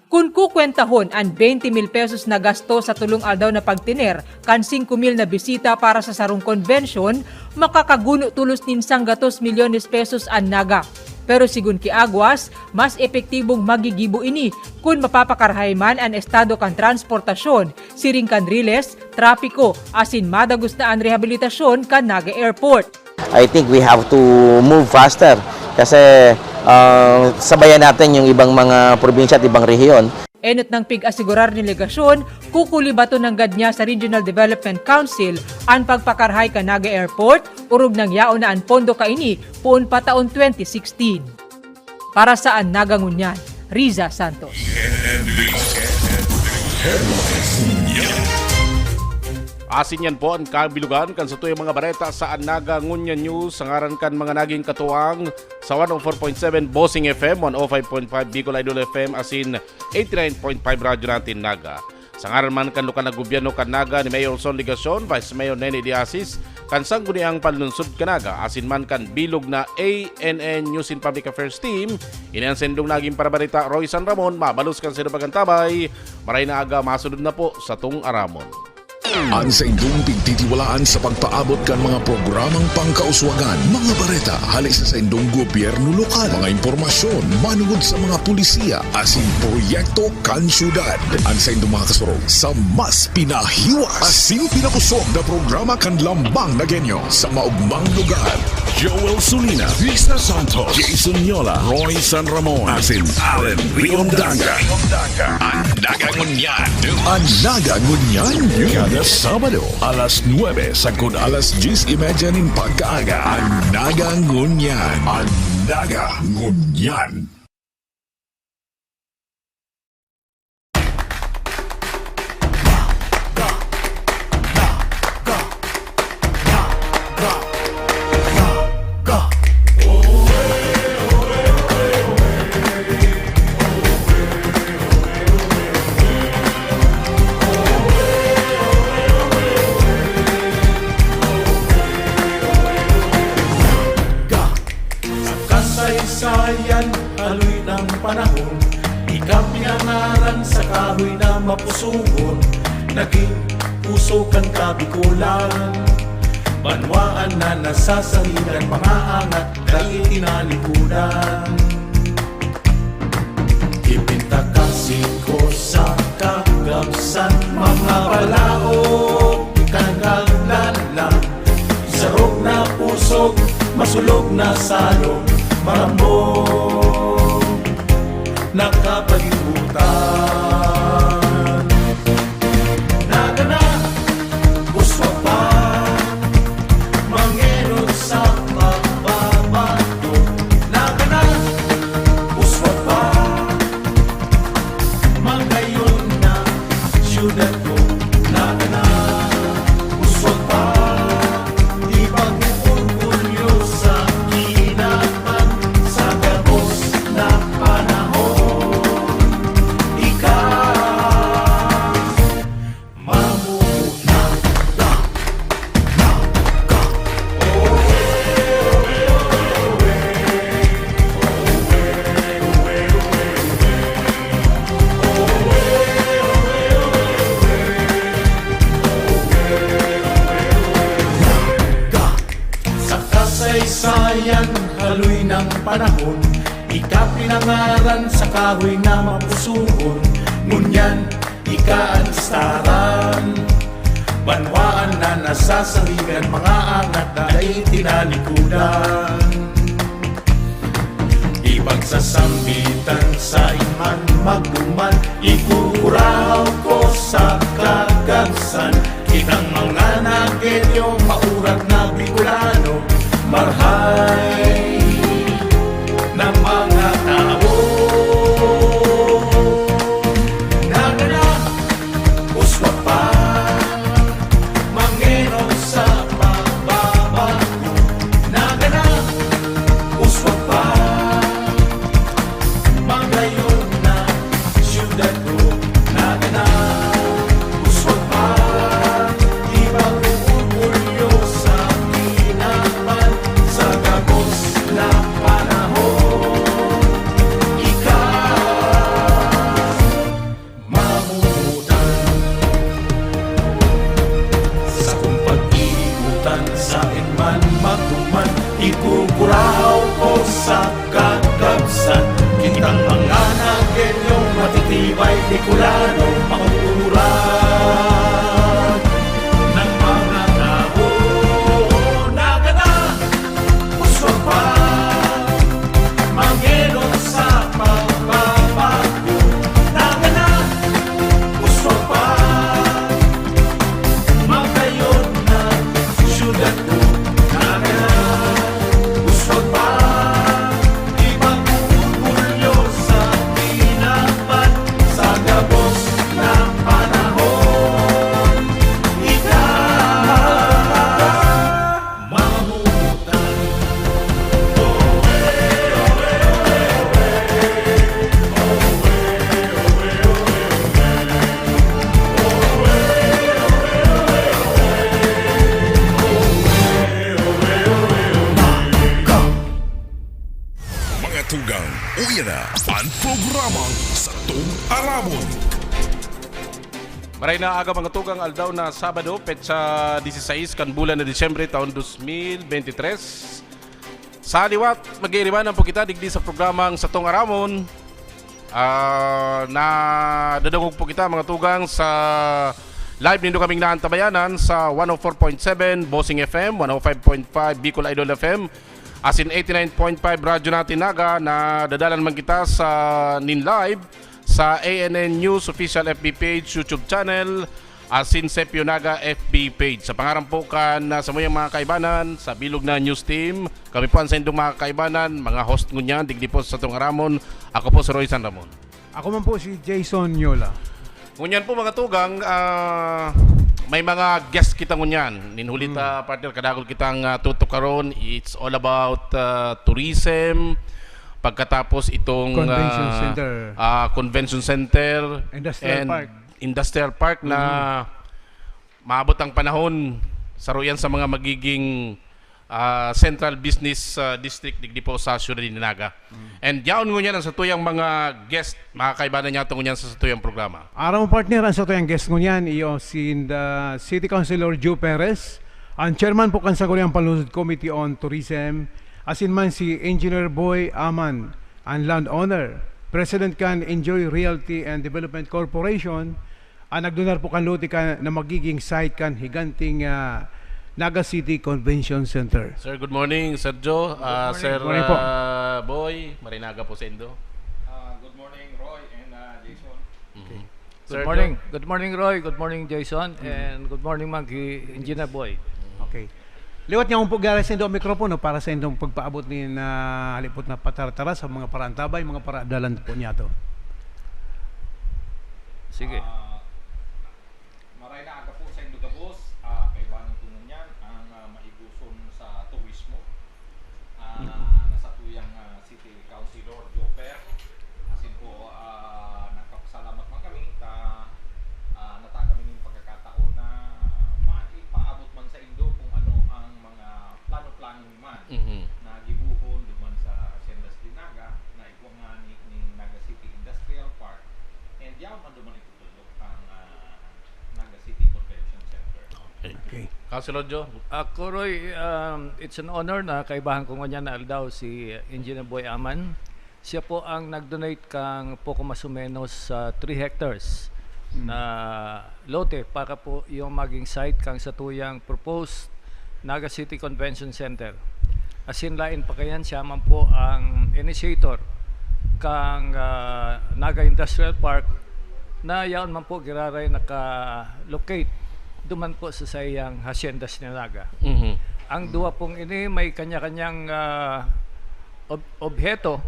Kun kukwentahon an twenty mil pesos na gasto sa tulong aldaw na pagtener kan singko mil na bisita para sa sarong konbensyon, makakaguno tolos nin sanggatos milyones pesos an Naga. Pero sigon ki Aguas, mas epektibong magigibo ini kun mapapakarahay man an estado kan transportasyon, siring kan riles, trapiko, asin madagos na an rehabilitasyon kan Naga Airport. I think we have to move faster Kasi, ah, sabayan natin yung ibang mga probinsya at ibang rehiyon. Enot nang pig-asigurar ni Legacion, kukulibaton nanggad niya sa Regional Development Council an pagpakarahay kan Naga Airport, orog nang yaon na an pondo kaini poon pa taon twenty sixteen. Para sa An Naga Ngunyan, Riza Santos. Asin yan po an kabilugan kan satuyang mga bareta sa An Naga Ngunyan News. Sa ngaran kan mga naging katuwang sa one oh four point seven Bossing F M, one oh five point five Bicol Idol F M, asin eighty-nine point five Radyo Natin Naga. Sa ngaran man kan lokal na gobyerno kan Naga ni Mayor Son Legacion, Vice Mayor Nene De Asis, kan Sangguniang Panlunsod kan Naga, asin man kan bilog na A N N News and Public Affairs Team, ini an saindong naging parabarita, Roy San Ramon, mabalos kan saindong pagantabay. Maray na aga, masunod na po satong aramon. An saindong pigtitiwalaan sa pagpaabot kan mga programang pangkauswagan, mga bareta hale sa saindong gobyerno lokal, mga impormasyon manungod sa mga pulisiya asin proyekto kan syudad. An saindong mga kasurog sa mas pinahiwas asin pinakosog na programa kan Lambang Nagenyo sa maogmang lugar. Joel Sulina, Risa Santos, Jason Yola, Roy San Ramon, asin Allen Riondanga. An Naga Ngunyan. An Naga Ngunyan. Kada Sabado, alas nuebe sagkod alas dyes y media nin pagkaaga. An Naga Ngunyan. An Naga Ngunyan. Sa kasaysayan, haloy ng panahon, ika pinangaran sa kahoy na mapusugon, naging puso kan Kabikolan. Banwaan na nasasaligan, mga angat dai tinalikudan. Ipinta ka singko sa kagabsan, mga balaog, ikang kaglalang. Sarog na pusog, masulog na salog, marambong nakapalibutan. Nagana, uswag pa, mangenot sa pagbabago. Nagana, uswag pa, magayon na syudad ko. Nagana, uswag pa, di pag-orgulyo sa kinaban sa gabos na panahon. Ika, mamuhunan. Sa kasaysayan, haloy ng panahon, ika pinangaran sa kahoy na mapusugon. Ngunyan, ika an staran. Banwaan na nasasaligan, mga angat na dai tinalikudan. Ipagsasambitan sa iman magduman, ikukurahaw ko sa kagabsan. Kitang mga Nagenyo, maurat na Bicolano, marhay na mga tawo. Nagana, uswag pa, mangenot sa pagbabago. Nagana, uswag pa, magayon na syudad ko. Nagana, uswag pa, di pag-orgulyo sa kinaban sa gabos na panahon. Ika, mamuhutan. Sakong pag-iimutan, saen man magduman, ikukurahaw ko sa kagabsan. Kitang mga Nagenyo, matitibay, Bicolano, mauuran ng mga tawo. Nagana, uswag pa, Aramon. Maray na aga, mga tugang, aldaw na Sabado, petsa disisais kan bulan na Disyembre, taon dos mil bente tres. Sa liwat, mag-iirimanan po kita digdi sa programang Satong Aramon. Ah, nadadangog po kita, mga tugang, sa live nindo kaming naantabayanan sa one oh four point seven Bossing F M, one oh five point five Bicol Idol F M, asin eighty-nine point five Radyo Natin Naga. Nadadalan man kita sa nin live sa A N N News Official F B page, YouTube channel, asin Sepio Naga F B page. Sa pangaran po kan, ah, samuyang mga kaibanan sa bilog na news team, kami po ang saindong mga kaibanan, mga host ngunyan digdi po sa Satong Aramon. Ako po si Roy San Ramon. Ako man po si Jason Yola. Ngunyan po, mga tugang, ah, may mga guest kita ngunyan. Nin huli ta, partner, kadagol kitang, ah, tutukaron. It's all about, ah, tourism. Pagkatapos itong, Convention ah, center. ah, convention center Industrial and park. industrial park na maabot ang panahon, saro yan sa mga magiging, ah, central business, ah, district digdi po sa siyudad ni Naga. And yaon ngunyan ang satuyang mga guest, mga kaibanan niya ngunyan sa satuyang programa. Aram mo, partner, ang satuyang guest ngunyan, iyo si the City Councilor Joe Perez, ang chairman po kan Sangguniang Panlungsod Committee on Tourism, asin man si Engineer Boy Aman, ang landowner, president kan Enjoy Realty and Development Corporation, ang nagdunar po kan lote kan, na magiging site kan higanting, ah, Naga City Convention Center. Sir, good morning, Sir Joe. Ah, Sir, Morning po. ah, Boy, maray na aga po sa indo. Uh, good morning, Roy and uh, Jason. Mhm. Good Sir morning. Joe. Good morning, Roy. Good morning, Jason. And good morning, Maggi, Engineer Boy. Okay. Liwat niya po gari sa indo ang mikropono para sa indong pagpaabot ni na halipot na patartara sa mga paraantabay, mga paraadalan po niya to. Sige. Ah, maray na aga po sa indo gabos, ah, kaibanan ko ngunyan ang ah, maigoson sa turismo. Ah, nasatuyang ah, City Councilor Joe Per. Asin po, ah, nagpapasalamat man kami ta ah, natagan kami ning pagkakataon na maipaabot man sa indo kung ano ang mga plano-plano man Mhm. na gibohon duman sa Haciendas de Naga na igwa nga ni, ni Naga City Industrial Park and yaon man duman itutulog ang ah, Naga City Convention Center. Okay. Okay. Councilor Joe, Ako, Roy, um, it's an honor na kaibahan ko ngunyan na aldaw si Engineer Boy Aman. Siya po ang nag-donate kang poko mas o menos sa three hectares na lote para po yung maging site kang satuyang proposed Naga City Convention Center. Asin lain pa kayan, siya man po ang initiator kang ah, Naga Industrial Park na yaon man po giraray naka-locate duman po sa saiyang Haciendas ni Naga. Mhm. Ang duwa pong ini may kanya-kanyang ah, ob- obheto,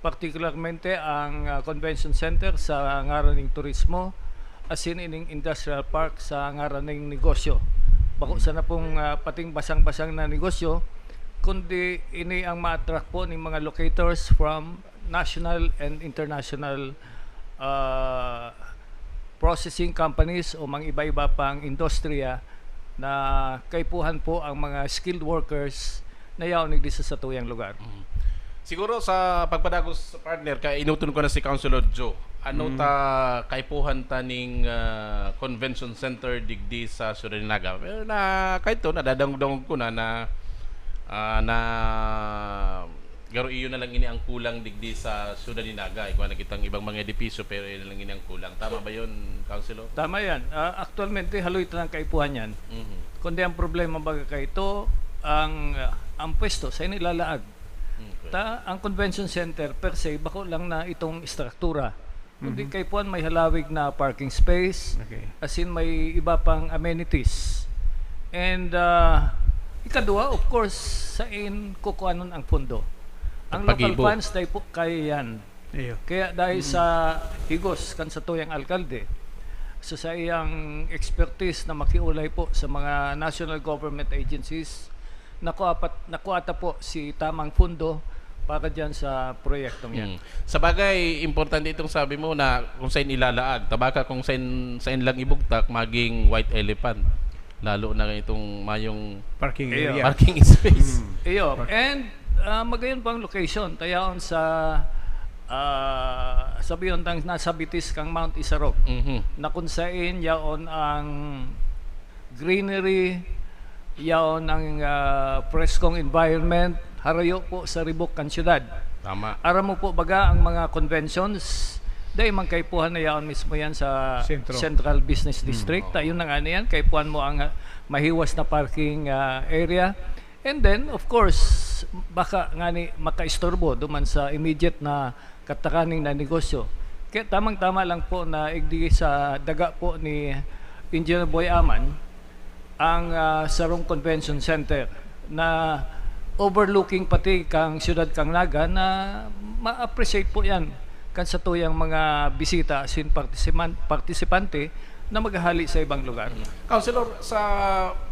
particularmente ang ah, convention center sa ngaran ng turismo, asin ining industrial park sa ngaran ng negosyo. Bako sana pong ah, pating basang-basang na negosyo, kundi ini ang ma-attract po ng mga locators from national and international ah, processing companies o mga iba-iba pang industriya na kaipuhan po ang mga skilled workers na yaon digdi sa satuyang lugar. Siguro sa pagpadagos, partner, kay inuton ko na si Councilor Joe. Ano ta kaipuhan ta ning ah, convention center digdi sa Ciudad de Naga? Well, na kahit to, nadadangog-dangog ko na na ah, na garo iyo na lang ini ang kulang digdi sa Ciudad de Naga. Ikaw nakitang ibang mga edipisyo pero iyo na lang ini ang kulang. Tama ba yun, Councilor? Tama yan. Ah, actualmente, haloy ta ng kaipuhan yan. Mhm. Kundi ang problema baga kay ito, ang, ah, ang pwesto sa inilalaag. Okay. Ta, ang convention center per se, bako lang na itong istruktura. Kundi kaipuhan may halawig na parking space, Okay. asin may iba pang amenities. And ah, ikadua, of course, sa in kukuanon ang pondo. Ang local Pagpagibo. funds, dahil po kaya yan. Iyo. Kaya dahil sa higos kan satuyang alkalde, sa saiyang expertise na makiulay po sa mga national government agencies, nakuha, pat, nakuha ta po si tamang pondo para dyan sa proyektong yan. Mm. Sa bagay, importante itong sabi mo na kung saan ilalaag. Tabaka kung saan, saan lang ibugtak, maging white elephant. Lalo na itong mayong Parking Iyo. area. parking space. Iyo, and ah, magayon pang location, tayaon sa ah, sabihon tang nasa bitis kang Mount Isarog, Mhm. na kung sain yaon ang greenery, yaon ang, ah, preskong environment, harayo po sa ribok kan syudad. Tama. Aram mo po baga ang mga conventions, dai man kaipuhan na yaon mismo yan sa Sentro. Central Business Mm. District. Ayun na nga na yan, kaipuhan mo ang, ah, mahiwas na parking, ah, area. And then, of course, baka ngani makaistorbo duman sa immediate na katakaning na negosyo. Kaya tamang-tama lang po na igdi sa daga po ni Engineer Boy Aman ang, ah, sarong convention center na overlooking pati kang siyudad kang Naga na ma-appreciate po yan kan satuyang mga bisita asin partisipan-, partisipante na maghahali sa ibang lugar. Councilor, sa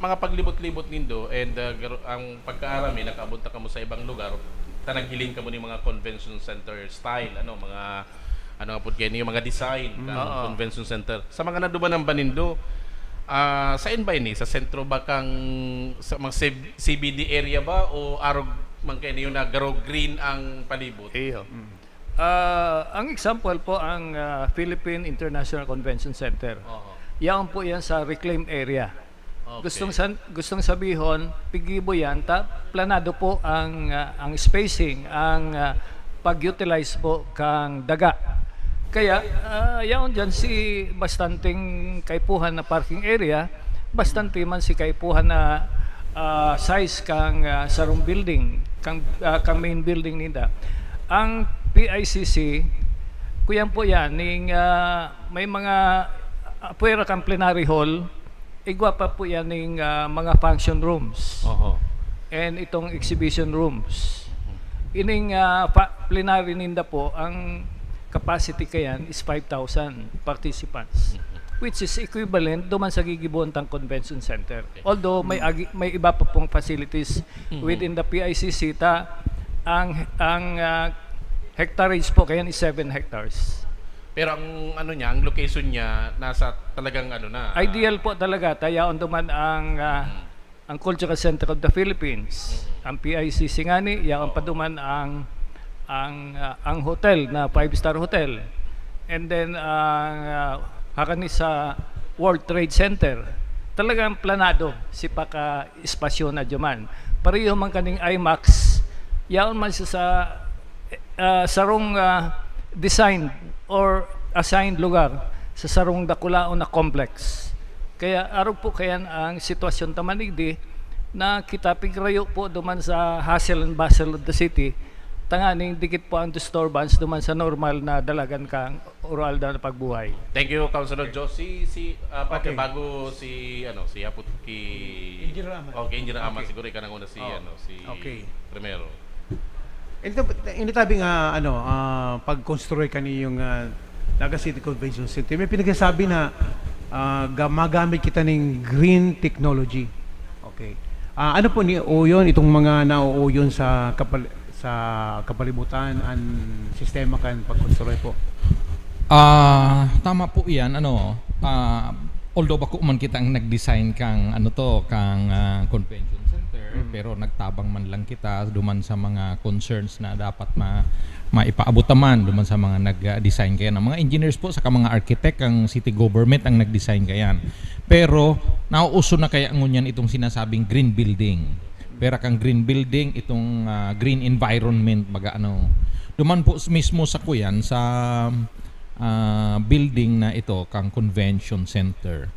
mga paglibot-libot nindo and, uh, garo-, ang pagkaaram, eh, nakaabot na kamo sa ibang lugar, ta naghiling kamo ni mga convention center style, ano, mga, ano nga po kayo, yung mga design Mm. ng Oo. convention center. Sa mga nadumanan ba nindo, ah, sa ba ini? Sa sentro ba kang, sa mga C-, C B D area ba o arog man kayo yung na garo green ang palibot? Iyo. Mm. Ah, ang example po, ang, ah, Philippine International Convention Center. Oo. Yaon po yan sa reclaimed area. Okay. Gustong san-, gustong sabihon, pigibo yan, ta-, planado po ang, ah, ang spacing, ang, ah, pag-utilize po kang daga. Kaya, ah, yaon dyan si bastanteng kaipuhan na parking area, bastante man si kaipuhan na, ah, size kang, ah, sarong building, kang, ah, kang main building ninda. Ang P I C C, kuyan po yan, ning, ah, may mga, ah, pwera kang plenary hall, igwa pa po yan ning, ah, mga function rooms. Oho. And itong exhibition rooms. Ining, ah, pa-, plenary ninda po, ang capacity kayan is five thousand participants, which is equivalent duman sa gigibohon tang convention center. Okay. Although may Mm. agi-, may iba pa pong facilities Mm-hmm. within the P I C C, ta ang, ang, ah, hectareage po kayan is seven hectares. Pero ang ano niya, ang location niya nasa talagang ano na, ah, Ideal po talaga, ta yaon duman ang, ah, Mm. ang Cultural Center of the Philippines, Mm. ang P I C C ngani, yaon pa Oo. duman ang, ang, ah, ang hotel na five-star hotel. And then, ang, ah, haka ni sa World Trade Center. Talagang planado si paka-espasyo na duman. Pareho man kaning IMAX, yaon man siya sa, ah, sarong, ah, designed or assigned lugar sa sarong dakulaon na complex. Kaya arog po kayan ang sitwasyon ta man igdi na kita pigrayo po duman sa hustle and bustle of the city, tanganing dikit po ang disturbance duman sa normal na dalagan kang oral na pagbuhay. Thank you, Councilor Joe. Si, si, ah, Padre, Okay. bago si, ano, si Apot ki Engineer Aman. Okay, Engineer Aman. Okay. Siguro ikaw nang una si, Oo. ano, si Okay. Primero. Ito, initabi nga, ano, ah, pagkonstruy kaniyong, ah, Naga City Convention Center, may pinagsasabi na, ah, ga-, magamit kita ning green technology. Okay. Ah, ano po ni uyon itong mga nauuyon sa kapal-, sa kapalibutan, an sistema kan pagkonstruy po? Ah, tama po iyan, ano, ah, although bako man kita ang nag-design kang, ano to, kang, ah, convention center, Mm. pero nagtabang man lang kita duman sa mga concerns na dapat ma-, maipaabot naman duman sa mga nag-design kayan. Ang mga engineers po, saka mga architect, ang city government ang nag-design kayan. Pero nauuso na kaya ngunyan itong sinasabing green building. Pwera kang green building, itong, ah, green environment, baga ano. Duman po s-, mismo sa kuyan, sa, ah, building na ito, kang convention center.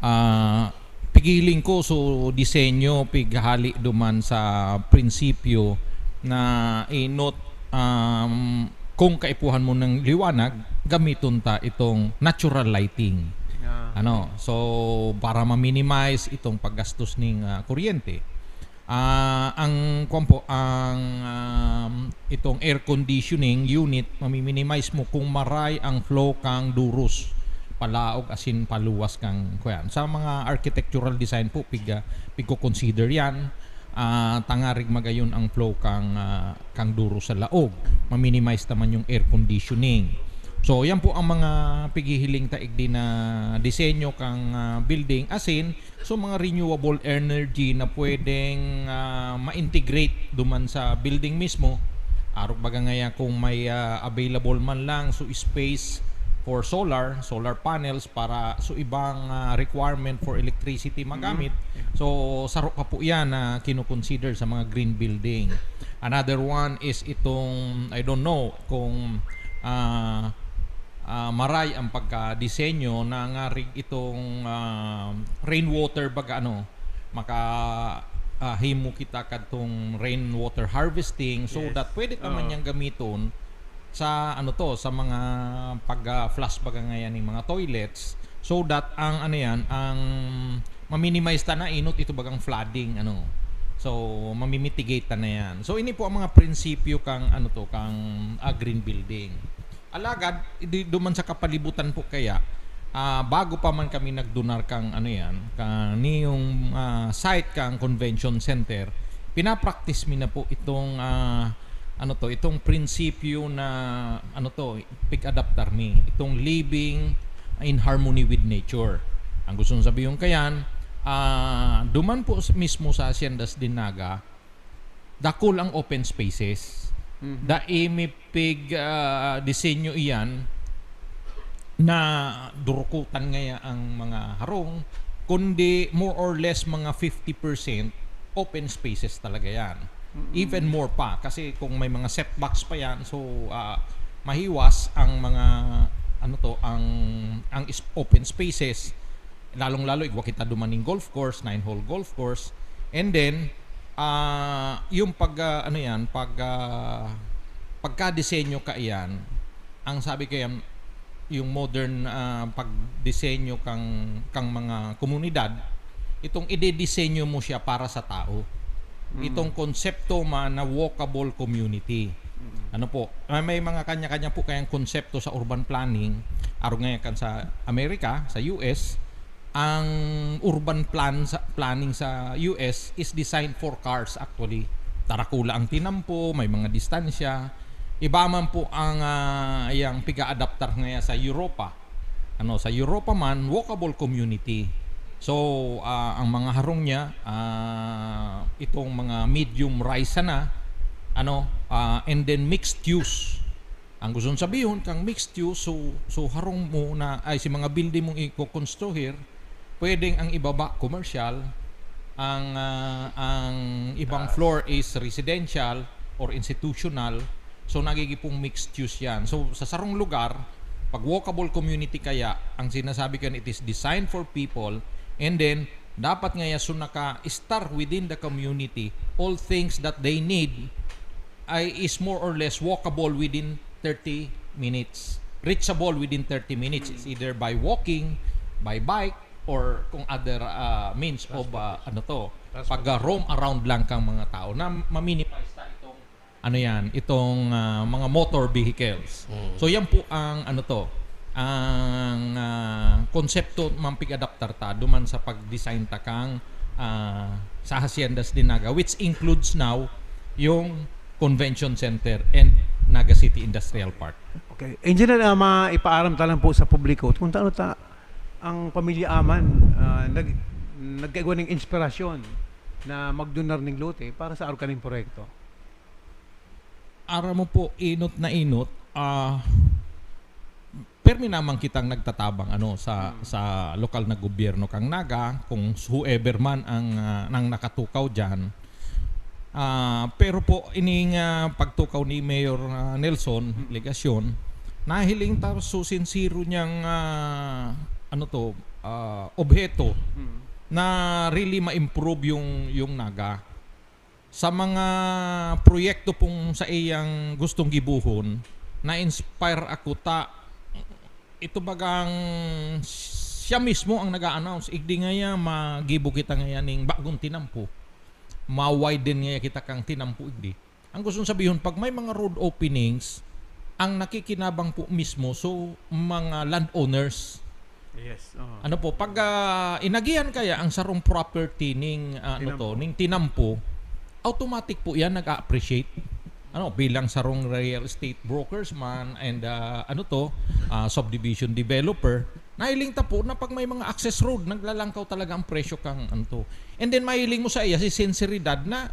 Ah, pigiling ko, so, disenyo, pighali duman sa prinsipyo na inot, um, kung kaipuhan mo ng liwanag, gamiton ta itong natural lighting. Ah. Ano, so, para ma-minimize itong paggastos ning, ah, kuryente. Ah, ang, kwan po, ang, um, itong air conditioning unit, mami-minimize mo kung maray ang flow kang durus, palaog asin paluwas kang, kwan. Sa mga architectural design po, pig-, pigko-consider yan. Ah, tangarig magayon ang flow kang, ah, kang durus sa laog. Ma-minimize naman yung air conditioning. So, yan po ang mga pighihiling ta igdi na disenyo kang, ah, building. Asin, so, mga renewable energy na pwedeng, ah, ma-integrate duman sa building mismo, Arog baga ngaya kung may, ah, available man lang, so space for solar, solar panels para so ibang, ah, requirement for electricity magamit. So, saro pa po yan na kinoconsider sa mga green building. Another one is itong, I don't know kung, ah, ah, maray ang pagkadisenyo na nga rig itong, ah, rainwater baga ano, maka, ah, himo kita kadtong rainwater harvesting so Yes. that pwede ta man Oo. niyang gamiton sa ano to, sa mga pag, ah, flush baga ngayan ng mga toilets so that ang ano yan, ang ma-minimize ta na inot ito bagang flooding ano. So mamimitigate ta na yan. So ini po ang mga prinsipyo kang ano to, kang, ah, green building. Alagad, di, duman sa kapalibutan po kaya, ah, bago pa man kami nagdunar kang ano yan, kang niyong, ah, site kang convention center, pinapractice mi na po itong, ah, ano to, itong prinsipyo na ano to, pig-adaptar mi, itong living in harmony with nature. Ang gusto kong sabihin kayan, ah, duman po s-, mismo sa Haciendas de Naga, dakul ang open spaces. Mhm. Dai mi pig, ah, disenyo iyan na durukutan ngaya ang mga harong, kundi more or less mga fifty percent open spaces talaga yan. Mm. Even more pa, kasi kung may mga setbacks pa yan, so, ah, mahiwas ang mga, ano to, ang, ang is-, open spaces, lalong-lalo, igwa kita duman ning golf course, nine-hole golf course, and then, ah, yung pag, ah, ano yan, pag, ah, pagka-disenyo ka iyan, ang sabi ko yan, yung modern, ah, pagdisenyo kang, kang mga komunidad, itong idedesenyo mo siya para sa tao. Mm. Itong konsepto man na walkable community. Mm. Ano po, ah, may mga kanya-kanya po kayang konsepto sa urban planning. Arog ngayan kan sa Amerika, sa U S, ang urban plan sa, planning sa U S is designed for cars actually. Tarakula ang tinampo, may mga distansya. Iba man po ang, ah, yang piga-adaptar ngaya sa Europa. Ano, sa Europa man, walkable community. So, ah, ang mga harong niya, ah, itong mga medium rise sana, ano, ah, and then mixed use. Ang gusto sabihon kang mixed use, so, so harong mo na, ay, si mga building mong iko-construir, pwedeng ang ibaba commercial, ang, ah, ang ibang Taas. floor is residential or institutional, so nagigipong mixed use yan. So, sa sarong lugar, pag walkable community kaya, ang sinasabi ko yan, it is designed for people, and then, dapat nga yaon naka-star within the community, all things that they need ay is more or less walkable within thirty minutes. Reachable within thirty minutes. It's either by walking, by bike, or kung other, ah, means of, ah, ano to, Transport. Pag, ah, roam around lang kang mga tao na ma-minimize ta itong, ano yan, itong, ah, mga motor vehicles. Mm. So yan po ang, ano to, ang, ah, konsepto man pig-adaptar ta duman sa pag-design ta kang, ah, sa Haciendas de Naga, which includes now yung Convention Center and Naga City Industrial Park. Okay. Engineer, ah, maipaaram ta lang po sa publiko kung taano ta ang pamilya Aman, ah, nag-, nagkaigwa ning inspirasyon na magdunar ning lote para sa arog kaning proyekto. Aram mo po, inot na inot, ah, permi naman kitang nagtatabang, ano, sa, Mm. sa lokal na gobyerno kang Naga, kung whoever man ang, ah, nang nakatukaw diyan. Ah, pero po, ining, ah, pagtukaw ni Mayor, ah, Nelson Mm. Legacion, nahiling ta so sincero niyang, ah, ano to, ah, obheto Mm. na really ma-improve yung, yung Naga. Sa mga proyekto pong sa iyang gustong gibohon, na-inspire ako ta, ito bagang siya mismo ang nag-a-announce, "Igdi ngaya, magibo kita ngaya ning bagong tinampo. Ma-widen ngaya kita kang tinampo igdi." Ang gustong sabihon, pag may mga road openings, ang nakikinabang po mismo, so, mga landowners. Yes. Oo. Ano po, pag, ah, inagihan kaya ang sarong property ning, ah, ano to, Tinampo. Ning tinampo, automatic po yan nag-a-appreciate. Ano, bilang sarong real estate brokers man and, ah, ano to, ah, subdivision developer, nahiling ta po na pag may mga access road, naglalangkaw talaga ang presyo kang, ano to. And then, mahiling mo sa iya, si sinseridad na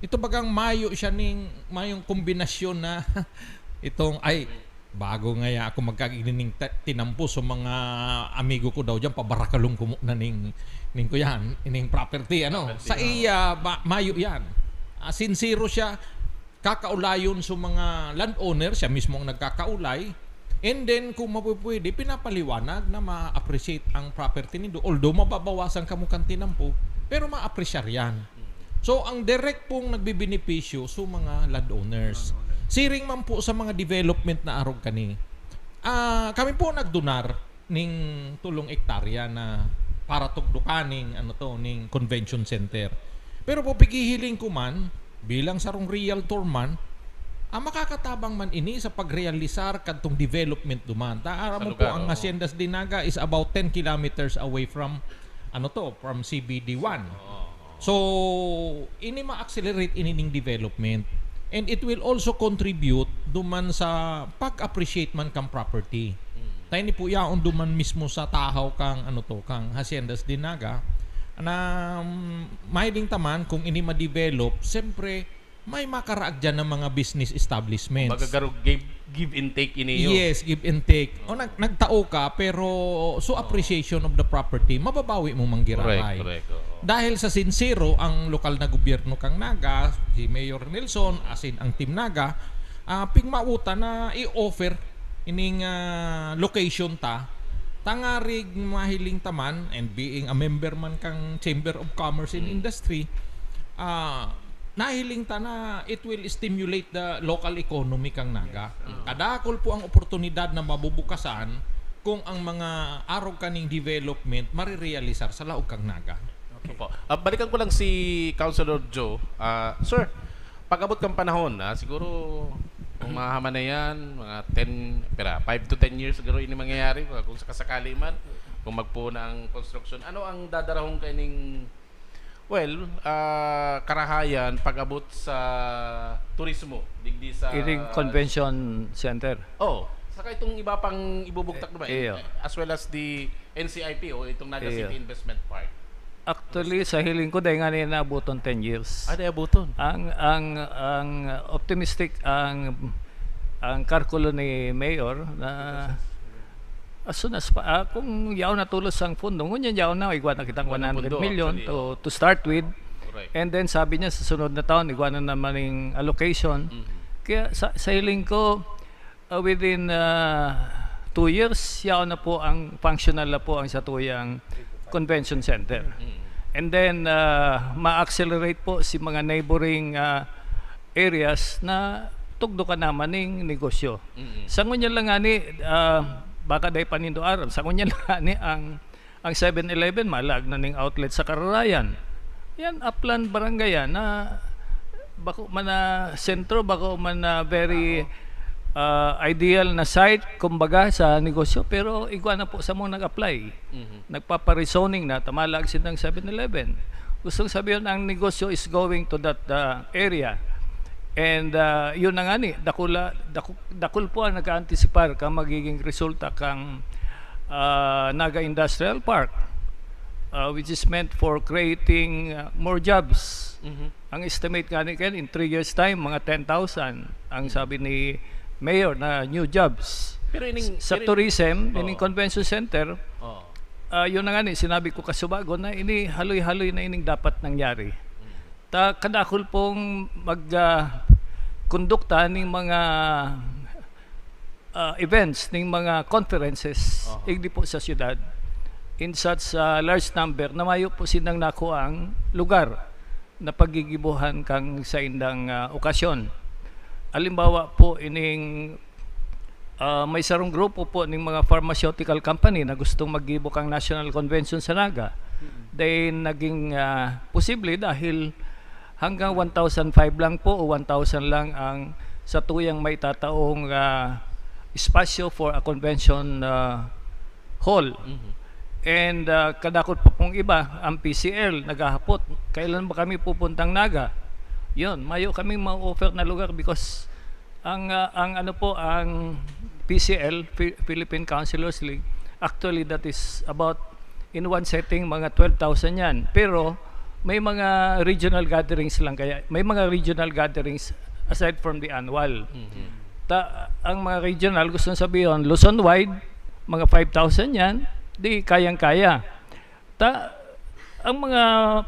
Ito bagang mayo siya ning, mayong kombinasyon na itong, ay, bago ngaya ako magkaginining ta-, tinampo sa mga amigo ko daw diyan, pabarakalon ko muna ning, ning kuyan, ning property, ano. Property, Sa oo. iya, ma-, mayo yan. Ah, sincero siya, kakaulayon sa mga landowner, siya mismo ang nagkakaulay. And then, kung mapupwede, pinapaliwanag na ma-appreciate ang property nindo. Although, mababawasan kamo kan tinampo, pero ma-appreciate yan. So, ang direct pong nagbibenepisyo sa mga landowners. Siring man po sa mga development na arog kani. Ah, kami po nagdonar ning tolong ektarya na para tugdukan ning, ano to, ning convention center. Pero po, pighihiling ko man, bilang sarong realtor man, ah, makakatabang man ini sa pagrealisar kadtong development duman. Ta, aram Sa mo po, lugar, ang oo. Haciendas de Naga is about ten kilometers away from, ano to, from C B D one. Oo. So, ini ma-accelerate ini ning development. And it will also contribute duman sa pag-appreciate man kang property. Mm. Tayo ni po yaon duman mismo sa tahaw kang, ano to, kang Haciendas de Naga, na, mm, mahiling ta man kung ini ma-develop, siyempre, may makaraag dyan ng mga business establishments. Kumbaga, garo, give, give and take ini yun. Yes, give and take. O, Oo. nag-, nagtao ka, pero so Oo. appreciation of the property, mababawi mo man giraray. Correct, correct, oo. Dahil sa sincero, ang lokal na gobyerno kang Naga, si Mayor Nelson, asin ang Team Naga, ah, pigmautan na i-offer ining, ah, location ta, tangarig mahiling ta man, and being a member man kang Chamber of Commerce and Mm. Industry, ah, nahiling ta na it will stimulate the local economy kang Naga. Yes. Ah. Kadakol po ang oportunidad na mabubukasan kung ang mga arog kaning development marirealisar sa laog kang Naga. Okay. Opo. Ah, balikan ko lang si Councilor Joe. Ah, sir, pag-abot kang panahon, ah, siguro, kung mahama na yan, mga ten, pira, five to ten years siguro ini mangyayari, kung sakasakali man, kung magpuon na ang construction. Ano ang dadarahon kaining, well, ah, karahayan pag-abot sa turismo, digdi sa Iring Convention Center. Oh, saka itong iba pang ibubugtak Eh, naman, iyo. as well as the N C I P o itong Naga Iyo. City Investment Park. Actually, sa hiling ko, dahil nga na naabutan ten years. Ah, naabutan. Ang, ang, ang optimistic, ang, ang kalkulo ni Mayor na as soon as pa, ah, kung yaon na tulos ang pondo, ngunyan yaon na, igwa na kitang Igwa na one hundred million pondo, actually, to, oo. to start with. Correct. And then, sabi niya, sa sunod na taon, igwa na naman yung allocation. Mhm. Kaya sa, sa hiling ko, uh, within, uh, two years, yaon na po ang functional na po ang satuyang convention center. Mm. And then, uh, ma-accelerate po si mga neighboring, uh, areas na tugdo ka naman ning negosyo. Mm. Sa ngunyan lang nga ni, uh, baka dahil panindo aram, sa ngunyan lang nga ni ang ang Seven Eleven, malag na ning outlet sa Kararayan. Yan, Aplan Barangay yan, na bako man na sentro, bako man na very, ah, ideal na site, kumbaga, sa negosyo, pero igwa na po sa mga nag-apply. Mhm. Nagpapa-rezoning na, tamalag silang Seven Eleven. Gustong sabihin, ang negosyo is going to that, ah, area. And, ah, yun na nga ni, dakula, daku-, dakul po ang nag-aantisipar ka magiging resulta kang, ah, Naga Industrial Park, ah, which is meant for creating, ah, more jobs. Mhm. Ang estimate nga ni Ken, in three years time, mga ten thousand ang Mhm. sabi ni Mayor na new jobs. Pero ining, Sa pero ining tourism, oo. ining convention center, Oo. ah, yun na nga ni, sinabi ko kasubago na ini haloy-haloy na ining dapat nangyari. Mm. Ta kadakul pong mag, ah, kondukta ning mga, ah, events, ning mga conferences, Aha. igdi po sa siyudad, in such, ah, large number na mayo po sinang nakuang lugar na paggigibohan kang saindang, ah, okasyon. Halimbawa po, ining Ah, may sarong grupo po ning mga pharmaceutical company na gustong maggibo kang National Convention sa Naga. Mm. Then, naging, ah, posible dahil hanggang one thousand five lang po o one thousand lang ang satuyang maitataong, ah, espasyo for a convention, ah, hall. Mhm. And, ah, kadakot pa pong iba, ang P C L, naghahapot, "Kailan ba kami pupuntang Naga?" Yun, mayo kaming ma-offer na lugar because Ang, ah, ang ano po, ang P C L, Phi-, Philippine Councilors League, actually, that is about, in one setting, mga twelve thousand yan. Pero, may mga regional gatherings lang kaya, may mga regional gatherings aside from the annual. Mhm. Ta-, ang mga regional, gusto sabihin, Luzon-wide, mga five thousand yan, di kayang-kaya. Ta-, ang mga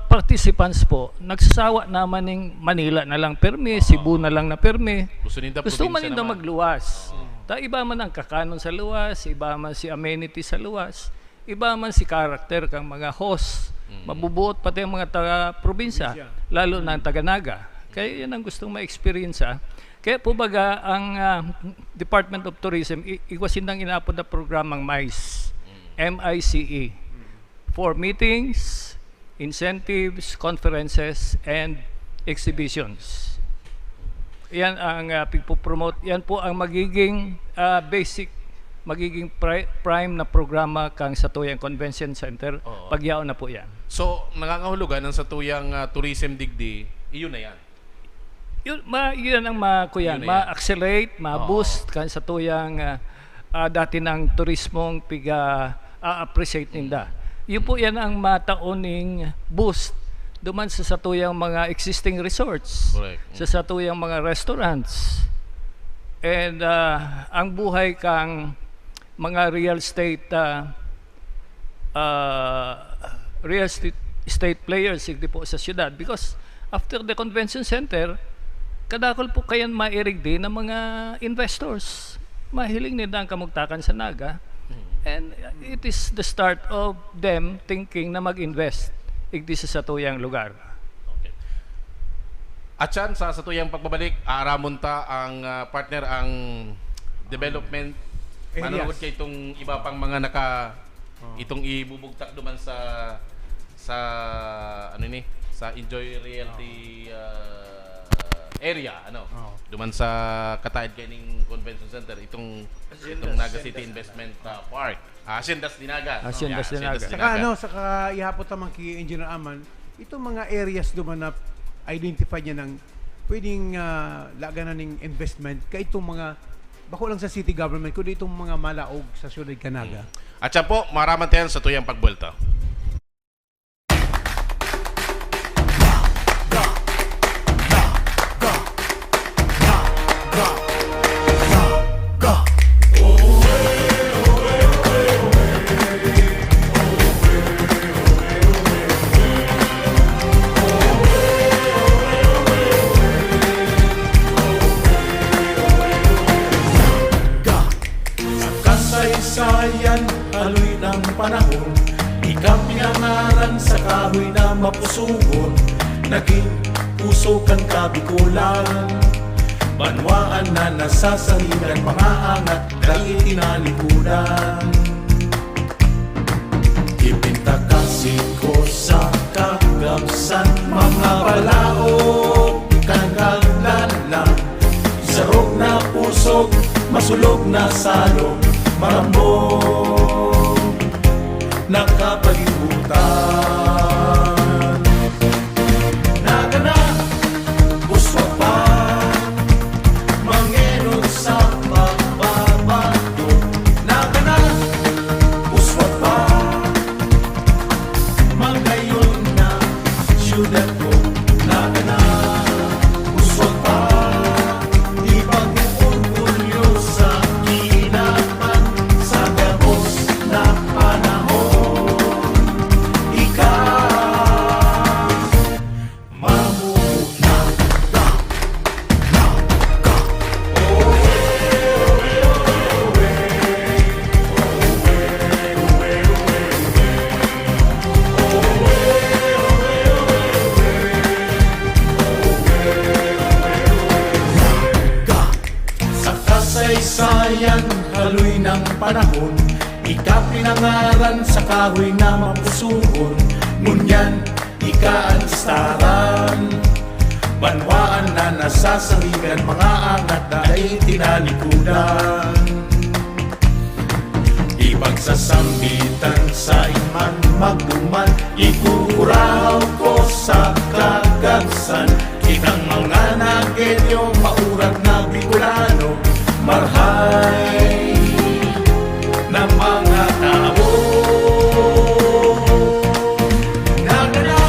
participants po, nagsasawa naman ning Manila na lang permi, Oo. Cebu na lang na permi. Gusto ninda Gusto probinsya man ninda naman. magluwas. Oo. Ta-, iba man ang kakanon sa luwas, iba man si amenity sa luwas, iba man si character kang mga host. Mm. Mabubuot pati ang mga taga-probinsya, Probinsya. lalo na ang taga-Naga. Kaya yan ang gustong ma-experience, ah. Kaya po baga ang, ah, Department of Tourism, i-, igwa sindang inapod na programang MICE, Mm. M I C E, for meetings, incentives, conferences, and exhibitions. Yan ang, ah, pigpo-promote. Yan po ang magiging, ah, basic, magiging pri-, prime na programa kang satuyang Convention Center. Oo. Pagyaon na po yan. So, nangangahulugan ang satuyang, ah, tourism digdi, iyon na yan. Yun, ma-, yun ang ma-, kuyan, Yun na yan. ma-accelerate, ma-boost Oo. kan satuyang, ah, ah, dati ng turismong piga-a-appreciate ninda. Yun po yan ang mataon ning boost duman sa satuyang mga existing resorts, Correct. sa satuyang mga restaurants. And, ah, ang buhay kang mga real estate, ah, ah, real estate, estate players, hindi po sa siyudad. Because after the convention center, kadakol po kayan mairigdi ng mga investors. Mahiling nila ang kamugtakan sa Naga. And it is the start of them thinking na mag-invest igdi sa satuyang lugar. Okay. At yan, sa satuyang pagbabalik, aaramon ta ang, ah, partner, ang development. Areas. Manunod kay itong iba pang mga naka-, Oh. itong ibubugtak duman sa, sa, ano ni, sa Enjoy Realty, ah, area, ano, Oh. duman sa kataid kaining Convention Center, itong, Hacienda itong Naga City Hacienda. Investment, ah, Park. Ah, Haciendas de Naga. Haciendas Yeah, de Haciendas Naga. de Saka Naga. ano, saka ihapot naman kay Engineer Aman, itong mga areas duman na identify niya ng pwedeng, ah, laganan ning investment, kaitong mga, bako lang sa city government, kundi itong mga malaog sa siyudad kan Naga. Mm. At siya po, maaraman tayo sa tuyang pagbuwelta. Sa kasaysayan, haloy ng panahon, ika pinangaran sa kahoy na mapusugon, naging puso kan Kabikolan. Banwaan na nasasangigan, mga angat, dai tinalikudan. Ipintakasi ko sa kagamsan, mga balaog kan kaglalang, sarog na pusog, masulog na salog, marambong na kapalibutan. Nagana, uswa pa, mangenot sa pagbabago. Nagana, uswa pa, magayon na siyudad ko. Nagana, uswa pa, ipag-orgulyo sa kinaban sa gabos na panahon. Ika, mamuno na. Sa kasaysayan, haloy ng panahon, ika pinangaran sa kahoy na mapusugon. Ngunyan, ika an listaran. Banwaan na nasasangigan, mga angat na dai tinalikudan. Ipagsasambitan sa iman magduman, ikukurahaw ko sa kagabsan. Kitang mga Nagueño, paurat na Bicolano, marhay na mga tao. Nagana,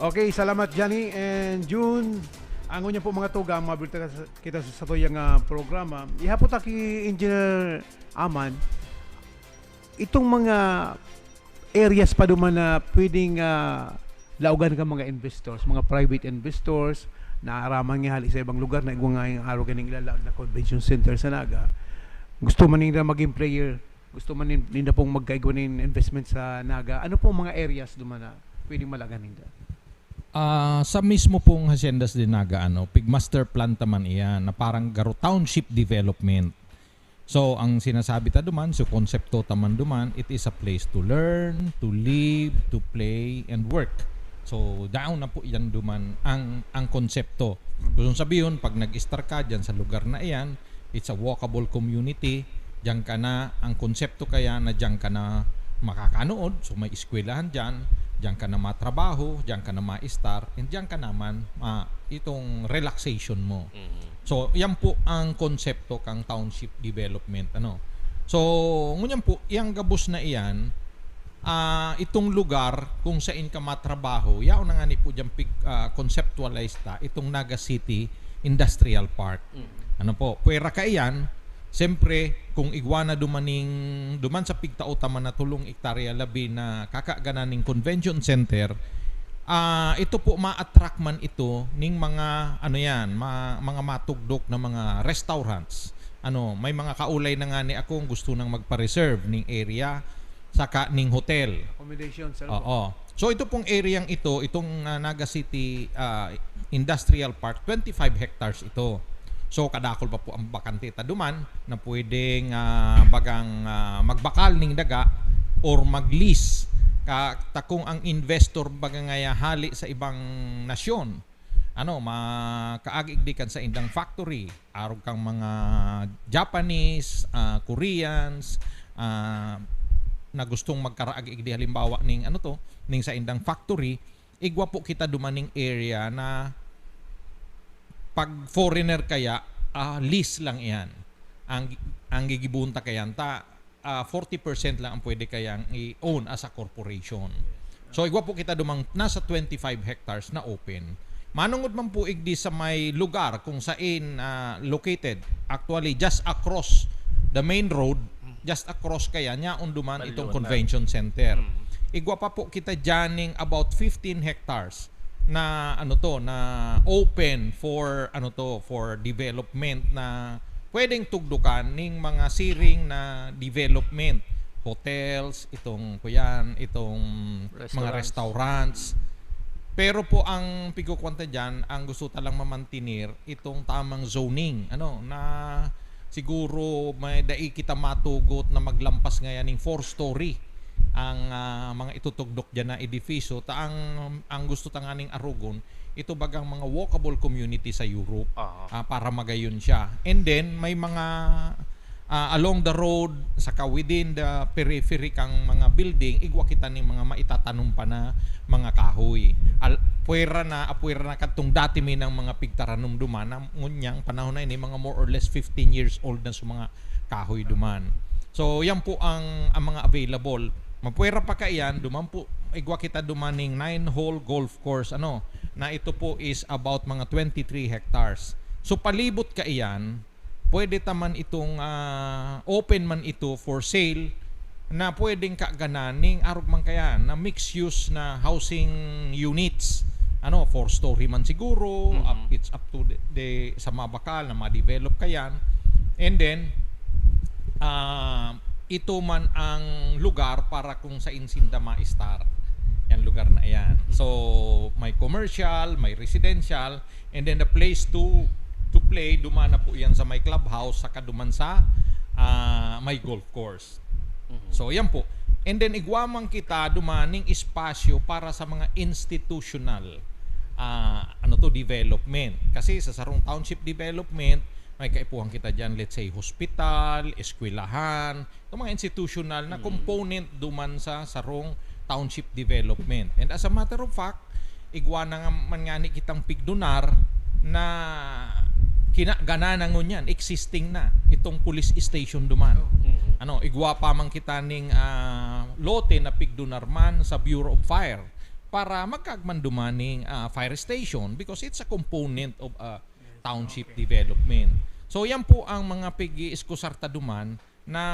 Okay, salamat, Johnny and June. Ang unya po, mga tugang, mabalik ta kita sa, kita sa satuyang, ah, programa. Ihapot ta ki Engineer Aman, itong mga areas pa duman na pwedeng, ah, laogan ka mga investors, mga private investors, na araman nga hali sa ibang lugar na igwa nga yung araw ganing ilalaag na convention center sa Naga. Gusto man nila maging player, gusto man nin-, ninda pong magkaigwa nin investment sa Naga. Ano pong mga areas duman na pwedeng malagan ninda? Ah, sa mismo pong Haciendas de Naga, ano, pig-master plan ta man iyan na parang garo township development. So, ang sinasabi ta duman, so konsepto ta man duman, it is a place to learn, to live, to play, and work. So, daon na po yan duman ang, ang konsepto. Gusto sabihon, pag nag-start ka dyan sa lugar na iyan, it's a walkable community. Diyan ka na, ang konsepto kaya na diyan ka na makakanood, so may eskwelahan diyan, diyan ka na matrabaho, diyan ka na ma-star, and diyan ka naman, ah, itong relaxation mo. Mhm. So, yan po ang konsepto kang township development, ano. So, ngunyan po, yang gabos na iyan, ah, itong lugar kung saan ka matrabaho, yaon na ngani po dyan pig-, ah, conceptualize ta, itong Naga City Industrial Park. Mm. Ano po, pwera ka iyan, siyempre, kung igwa na dumaning, duman sa pigtao ta man na tolong ektarya labi na kakaganan ning convention center, ah, ito po ma-attract man ito ning mga, ano yan, ma-, mga matugdok na mga restaurants. Ano, may mga kaulay na ngani akong gusto nang magpa-reserve ning area, saka ning hotel. Accommodation, sir. Oo. So, ito pong area ito, itong, ah, Naga City, ah, Industrial Park, twenty-five hectares ito. So, kadakol pa po ang bakante ta duman na pwedeng, ah, bagang, ah, magbakal ning daga or mag-lease. Ka, ta kung ang investor baga ngaya hali sa ibang nasyon, ano, makaagig di kan sa indang factory, arog kang mga Japanese, ah, Koreans, ah, na gustong magkaraag igdi, halimbawa, ning ano to, ning sa indang factory, igwa po kita dumaning area na pag foreigner kaya, ah, lease lang iyan. Ang, ang gigibunta kayan ta, ah, forty percent lang ang pwede kayang i-own as a corporation. So, igwa po kita dumang nasa twenty-five hectares na open. Manungod man po igdi sa may lugar kung sain, ah, located, actually, just across the main road, just across kaya, niya on duman itong Balyon na. Convention Center. Mm. Igwa pa po kita dyan ning about fifteen hectares na, ano to, na open for, ano to, for development na pwedeng tugdukan ning mga siring na development, hotels, itong kuyan, itong mga Restaurants. Restaurants. Pero po ang pigkukuwan ta diyan, ang gusto ta lang mamantener, itong tamang zoning, ano, na siguro may dai kita matugot na maglampas ngayan ning four-story ang, ah, mga itutugdok diyan na edifisyo. Ta ang, ang gusto ta nganing arogon, ito bagang mga walkable community sa Europe, Aha. ah, para magayon siya. And then, may mga, ah, along the road, saka within the periphery kang mga building, igwa kita ning mga maitatanom pa na mga kahoy. Al-, pwera na, apwera na kadtong dati mi ng mga pigtaranom duman, na ngunyang panahon na ini, mga more or less fifteen years old na sa mga kahoy duman. So, yan po ang, ang mga available. Mapwera pa kaiyan, duman po, igwa kita duman ning nine-hole golf course, ano, na ito po is about mga twenty-three hectares. So, palibot kaiyan, pwede ta man itong, ah, open man ito for sale, na pwedeng kaganan ning arog man kaya na mixed use na housing units. Ano, four story man siguro, Mhm. up, it's up to the, the, sa mga bakal na ma-develop kayan. And then, ah, ito man ang lugar para kung sa insinda ma-start. Yan lugar na yan. So, may commercial, may residential, and then the place to, to play, duman na po yan sa may clubhouse, saka duman sa, ah, may golf course. Mhm. So, yan po. And then, igwa man kita dumaning espasyo para sa mga institutional, ah, ano to, development. Kasi sa sarong township development, may kaipuhan kita dyan, let's say, hospital, eskwelahan, itong mga institutional na Mm. component duman sa sarong township development. And as a matter of fact, igwa na nga man ngani kitang pigdonar na kinagana na ngunyan, existing na itong police station duman. Mm. Ano, igwa pa man kita ning, ah, lote na pigdonar man sa Bureau of Fire. para magkaagman duman ning, ah, fire station because it's a component of, ah, township development. So, yan po ang mga pig-iiskusar ta duman na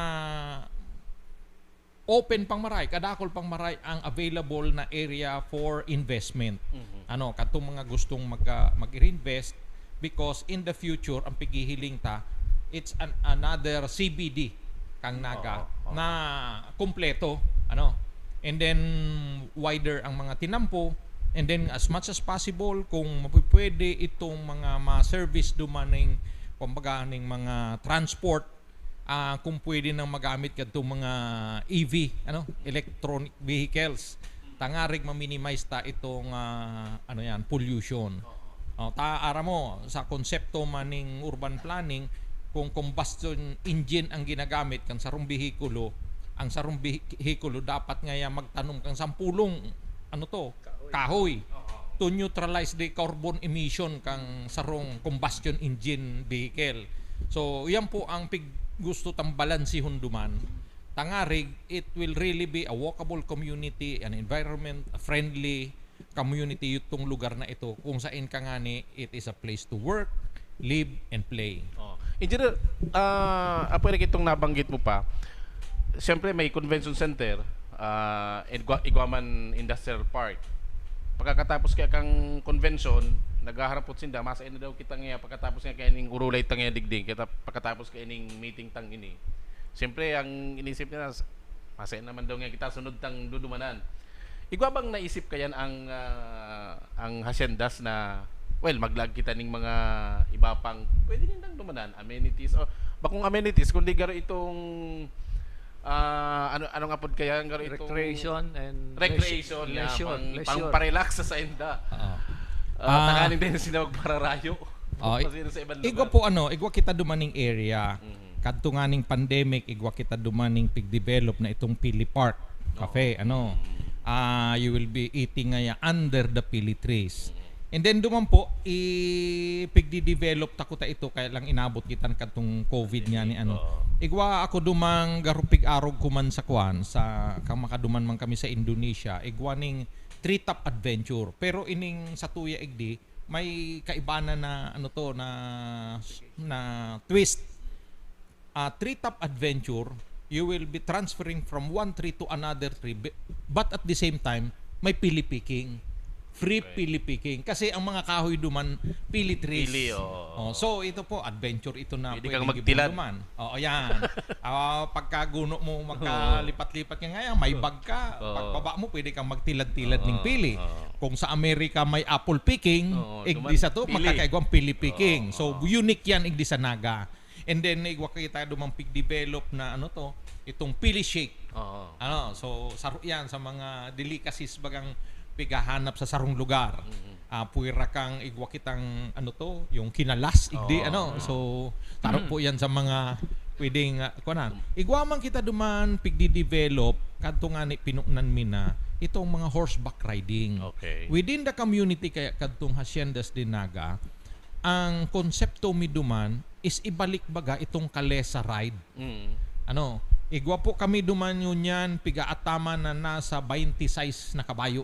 open pang maray, kadakol pang maray ang available na area for investment. Mhm. Ano, kadtong mga gustong mag-, ah, mag-invest because in the future, ang pighihiling ta, it's an, another C B D kang Naga Oo, oo. na kumpleto, ano, and then wider ang mga tinampo, and then as much as possible, kung mapupwede itong mga ma-service duman ning, kumbaga, ning mga transport, ah, kung pwede nang magamit kadtong mga E V, ano, electronic vehicles, tangarig ma-minimize ta itong, ah, ano yan, pollution. Oh, ta, aram mo, sa konsepto man ning urban planning, kung combustion engine ang ginagamit kan sarong behikulo, ang sarong behikulo dapat ngaya magtanom kan sampulong, ano to, kahoy, to neutralize the carbon emission kang sarong combustion engine vehicle. So, yan po ang pig-, gusto tang balansihon duman. Tangarig, it will really be a walkable community, an environment, a friendly community itong lugar na ito, kung sain ka ngani, it is a place to work, live, and play. Oh. Engineer, ah, apwera kitong nabanggit mo pa, siyempre may convention center, ah, and Igua-, Iguaman Industrial Park. Pagkakatapos kaya kang convention, naghaharapot sinda, masa na daw kita nga pagkatapos nga kaya ning urulay tang digdi, kita pagkatapos kaya ning meeting tang ini. Siyempre, ang inisip nila, masa naman daw nga kita sunod tang dudumanan. Igwa bang naisip kayan ang, ah, ang haciendas na, well, maglaag kita ning mga iba pang pwede nindang dumanan, amenities, o bakong amenities, kundi garo itong, ah, ano, anong apod kaya? Garo itong Recreation and recreation, leisure, yeah, leisure, pang, leisure. Pang-relax sa inda. Oo. Ah, Ah. tanganing din sila magpararayo. Oh, Kasi sa ibang igwa lugar. po, ano, igwa kita dumaning area. Mhm. Kadto nga ning pandemic, igwa kita dumaning pig-develop na itong Pili Park Cafe, Oo. ano. Mm. Ah, you will be eating ngaya under the Pili trees. Mm. And then duman po, i-, pigdi-develop ta kuta ito, kaya lang inabot kita kadtong covid nga ni ano. Oo. Igwa ako dumang garupig arog kuman sa kwan, sa, kang makaduman man kami sa Indonesia, igwa ning treetop adventure. Pero ining sa tuya igdi, may kaibanan na, ano to, na, na twist. Ah, treetop adventure, you will be transferring from one tree to another tree, bi-, but at the same time, may pili picking. Free Okay. pili picking. Kasi ang mga kahoy duman, pili trees. Pili, oo. Oh, so, ito po, adventure ito na Pwede pwedeng kang magtilad. gibong duman. Oo, yan. Ah, pagkaguno mo, Oo. magkalipat-lipat ka ngayon, may Oo. bag ka, Oo. pagbaba mo, pwede kang magtilad-tilad ng Oo, pili. oo. Kung sa Amerika may apple picking, Oo, igdi duman, sa to, pili. magkakaigwang pili picking. Oo, So, oo. unique yan, igdi sa Naga. And then, igwa kita dumang pig-develop na ano to, itong pili shake. Oo. Ano, so, saro yan sa mga delicacies bagang pighahanap sa sarong lugar. Mm. Ah, puwera kang igwa kitang, ano to, yung kinalas, igdi, Oo. ano. Mm. So, taro po yan sa mga pwedeng, ah, kuwan na. Igwa man kita duman, pigdi-develop, kadto nga ni pinuknan mi na, itong mga horseback riding. Okay. Within the community, kaya kadtong Haciendas de Naga, ang konsepto mi duman is ibalik baga itong kalesa ride. Mm. Ano, igwa po kami duman ngunyan, pigaataman na nasa twenty-six na kabayo.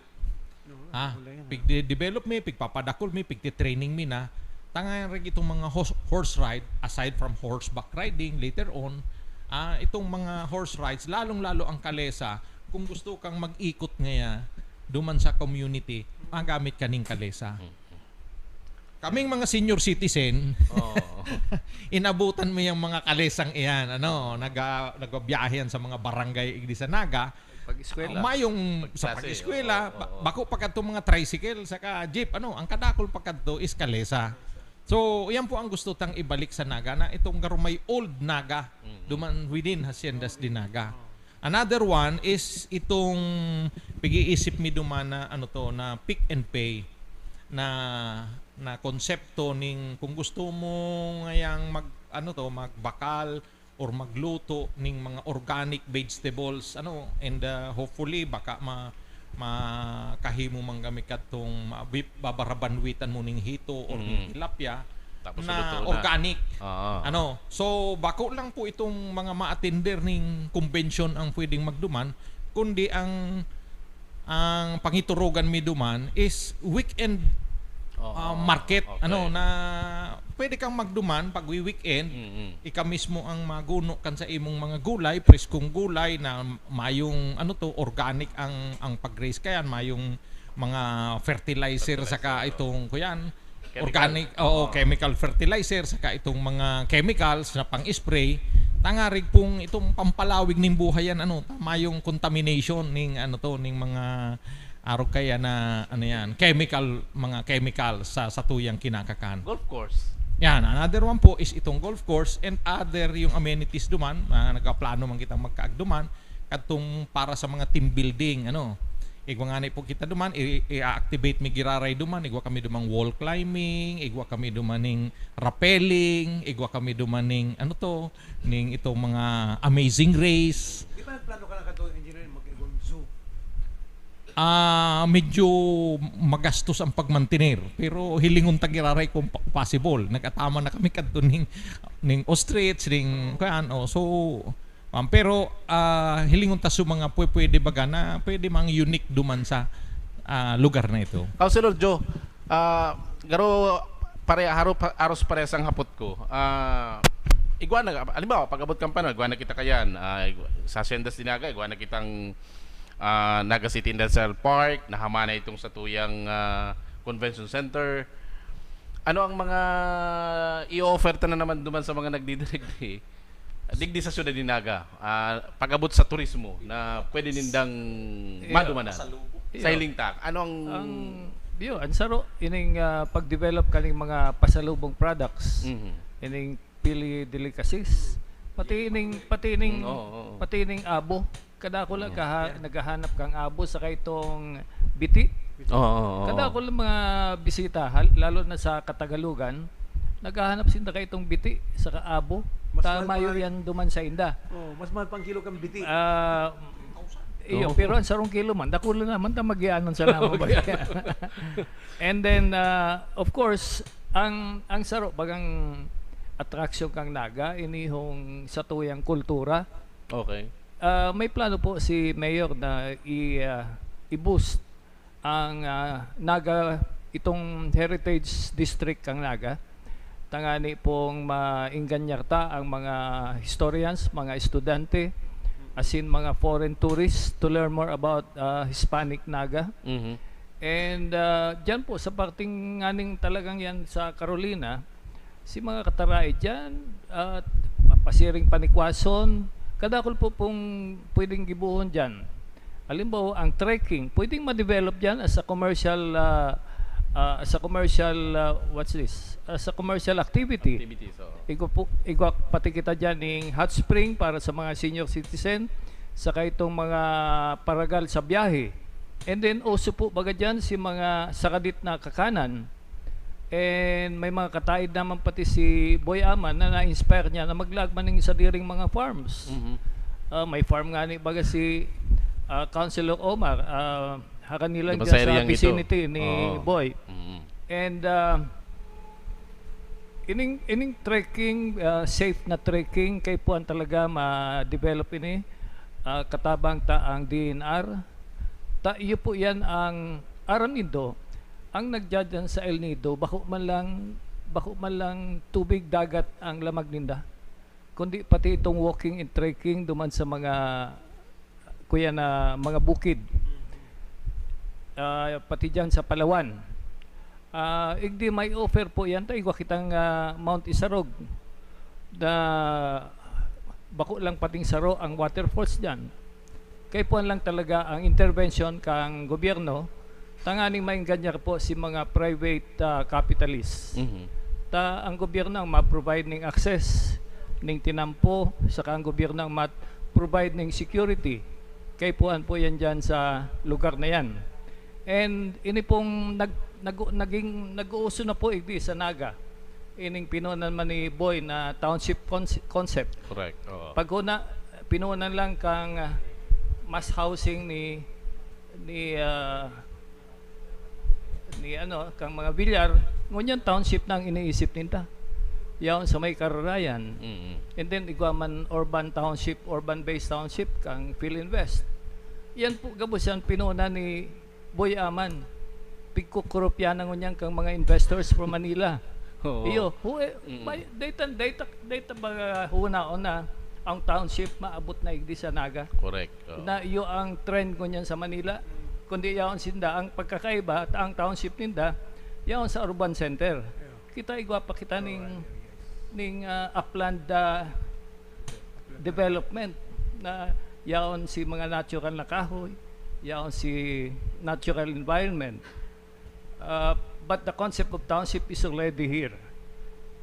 Oo, Ha? wala yan, ah. Pigde-develop mi, pigpapadakol mi, pigte-training mi na. Tangarig itong mga hos-, horse ride, aside from horseback riding later on, ah, itong mga horse rides, lalong-lalo ang kalesa, kung gusto kang mag-ikot ngaya, duman sa community, magamit ka ning kalesa. Mm. Kaming mga senior citizen, Oo. inabutan mi yang mga kalesang iyan, ano, naga-, nagbabiyahe yan sa mga barangay igdi sa Naga. Pag-eskwela. Ah, mayong sa Pag-klase, pag-eskwela, oo, ba-, oo. bako pa kadto mga tricycle, saka jeep, ano, ang kadakol pa kadto is kalesa. So, yan po ang gusto tang ibalik sa Naga, na itong garo may old Naga, Mm. duman within Haciendas de Naga. Another one is itong pag-iisip mi duman na, ano to, na pick and pay na, na konsepto ning kung gusto mo ngayang mag, ano to, magbakal or magluto ning mga organic vegetables, ano, and, ah, hopefully baka ma-, makahimo man kami kadtong mabi-, babarabanwitan mo ning hito or ning Mm. tilapia Tapos na luto na. organic. Oo. Ano, so bako lang po itong mga ma-attender ning convention ang pwedeng magduman, kundi ang ang pangiturugan mi duman is weekend, Oo. ah, market, Okay. ano, na pwede kang magduman pag wi-weekend, Mm-mm. ika mismo ang maguno kan sa imong mga gulay, preskong gulay na mayong, ano to, organic ang, ang pag-raise kayan, mayong mga fertilizer, Fertilizer, saka oo. itong, kuyan, Chemical. organic, oo, Oo. chemical fertilizer, saka itong mga chemicals na pang-spray, tangarig pong itong pampalawig ning buhay yan, ano, mayong contamination ning, ano to, ning mga arog kaya na, ano yan, chemical, mga chemical sa satuyang kinakakan. Golf course. Yan, another one po is itong golf course and other yung amenities duman, ah, nagkaplano man kitang magkaagduman, kadtong para sa mga team building, ano. Igwa ngani po kita duman, i- i-activate mi giraray duman, igwa kami dumang wall climbing, igwa kami duman ning rappelling, igwa kami duman ning, ano to, ning itong mga amazing race. Di ba nagplano ka na kato, engineer, mag-ibon zoo? Ah, medyo magastos ang pagmantener, pero hilingon ta giraray kung pa- possible. Nag-ataman na kami kadto ning, ning ostrich, ning kuan, oh, so, um, pero, ah, hilingon ta sa mga pwe- pwede baga na pwede mang unique duman sa, ah, lugar na ito. Councilor Joe, ah, garo pare haro pa- aros parehas ang hapot ko. Ah, igwa na, halimbawa, pag-abot kan panahon, igwa na kita kayan, ah, igwa- sa Haciendas Dinaga, igwa na kitang ah, Naga City Industrial Park, nahamana itong satuyang, ah, Convention Center. Ano ang mga i-offer ta na naman duman sa mga nagdidirigdi? Digdi sa Syudad ni Naga, ah, pag-abot sa turismo na pwede nindang Iyo. madumanan. Iyo. Sa hiling ta, ano ang... Ang, iyo, ang saro, ining ah, pag-develop kaning mga pasalubong products, Mhm. ining pili delicacies, pati ining, pati ining, Mm, oo, oo. pati ining abo. Kadakul lang kaha, naghahanap kang abo sa kaitong biti. Oo, oo, oo. Kadakul lang mga bisita, hal- lalo na sa Katagalugan, naghahanap sinda kaitong biti sa kaabo. Mas Ta mahal pa mayo nga rin. Yan duman sa inda. Oh, mas mahal pang kilo kang biti. Ah, iyo, Oo. Pero ang sarong kilo man, dakul na naman, ta magianon sa naman ba? And then, ah, of course, ang ang saro bagang attraction kang Naga, inihong satuyang kultura. Okay. Ah, may plano po si Mayor na i, ah, i-boost ang ah, Naga, itong Heritage District kang Naga. Tangani pong mainganyar ta ang mga historians, mga estudyante, asin mga foreign tourists to learn more about ah, Hispanic Naga. Mhm. And ah, dyan po sa parting nganing talagang yan sa Carolina, si mga kataraid dyan, at pasiring panikwason, kadakul po pong pwedeng gibuhon dyan. Halimbawa, ang trekking, pwedeng ma-develop dyan as a commercial, ah, ah, as a commercial, ah, what's this? As a commercial activity. Activities, oo. Igwa, po, igwa pati kita dyan ning hot spring para sa mga senior citizen, saka itong mga paragal sa biyahe. And then, uso po baga dyan si mga sakadit na kakanan. And may mga kataid naman pati si Boy Aman na na-inspire niya na maglaag man ning sadiring mga farms. Mhm. Ah, may farm nga ni baga si ah, Councilor Omar, ah, haka nilang Di ba dyan sa sa area nito? vicinity ni Oo. Boy. Mhm. And ah, ining ining trekking, ah, safe na trekking, kay puan talaga ma-develop ini. Ah, katabang ta ang D N R. Ta iyo po yan ang aram nindo, ang nagdadyan sa El Nido, bako man lang, bako man lang tubig dagat ang lamag ninda, kundi pati itong walking and trekking duman sa mga, kuya, na mga bukid. Ah, pati dyan sa Palawan. Ah, igdi may offer po yan, ta igwa kitang ah, Mount Isarog na bako lang pating saro ang waterfalls dyan. Kay puan lang talaga ang intervention kang gobyerno, tanganing maenganyar po si mga private ah, capitalists. Mhm. Ta ang gobyerno ang ma-provide ning access, ning tinampo, saka ang gobyerno ang ma-provide ning security. Kay puan po yan dyan sa lugar na yan. And ini pong nag, nag, naging, nag-uuso na po igdi sa Naga. Ining pinunan man ni Boy na township conce- concept. Correct. Oo. Pag una, pinunan lang kang ah, mass housing ni ni ah, ni ano, kang mga Villar, ngunyan township na ang iniisip ninda. Yaon sa may Kararayan. Mhm. And then, igwa man urban township, urban-based township, kang Filinvest. Yan po, gabos yan, pinuna ni Boy Aman. Pigkukurupyanan ngunyan kang mga investors from Manila. Oo. Iyo, hu-, eh, Mm. may, data, data, data ba, hunaon na ang township maabot na igdi sa Naga? Correct. Oo. Na iyo ang trend ngunyan sa Manila. Kundi yaon sinda, ang pagkakaiba, ta ang township ninda, yaon sa urban center. Kita, igwa pa kita ning, ning, ah, upland, ah, development na yaon si mga natural na kahoy, yaon si natural environment. Uh, but the concept of township is already here.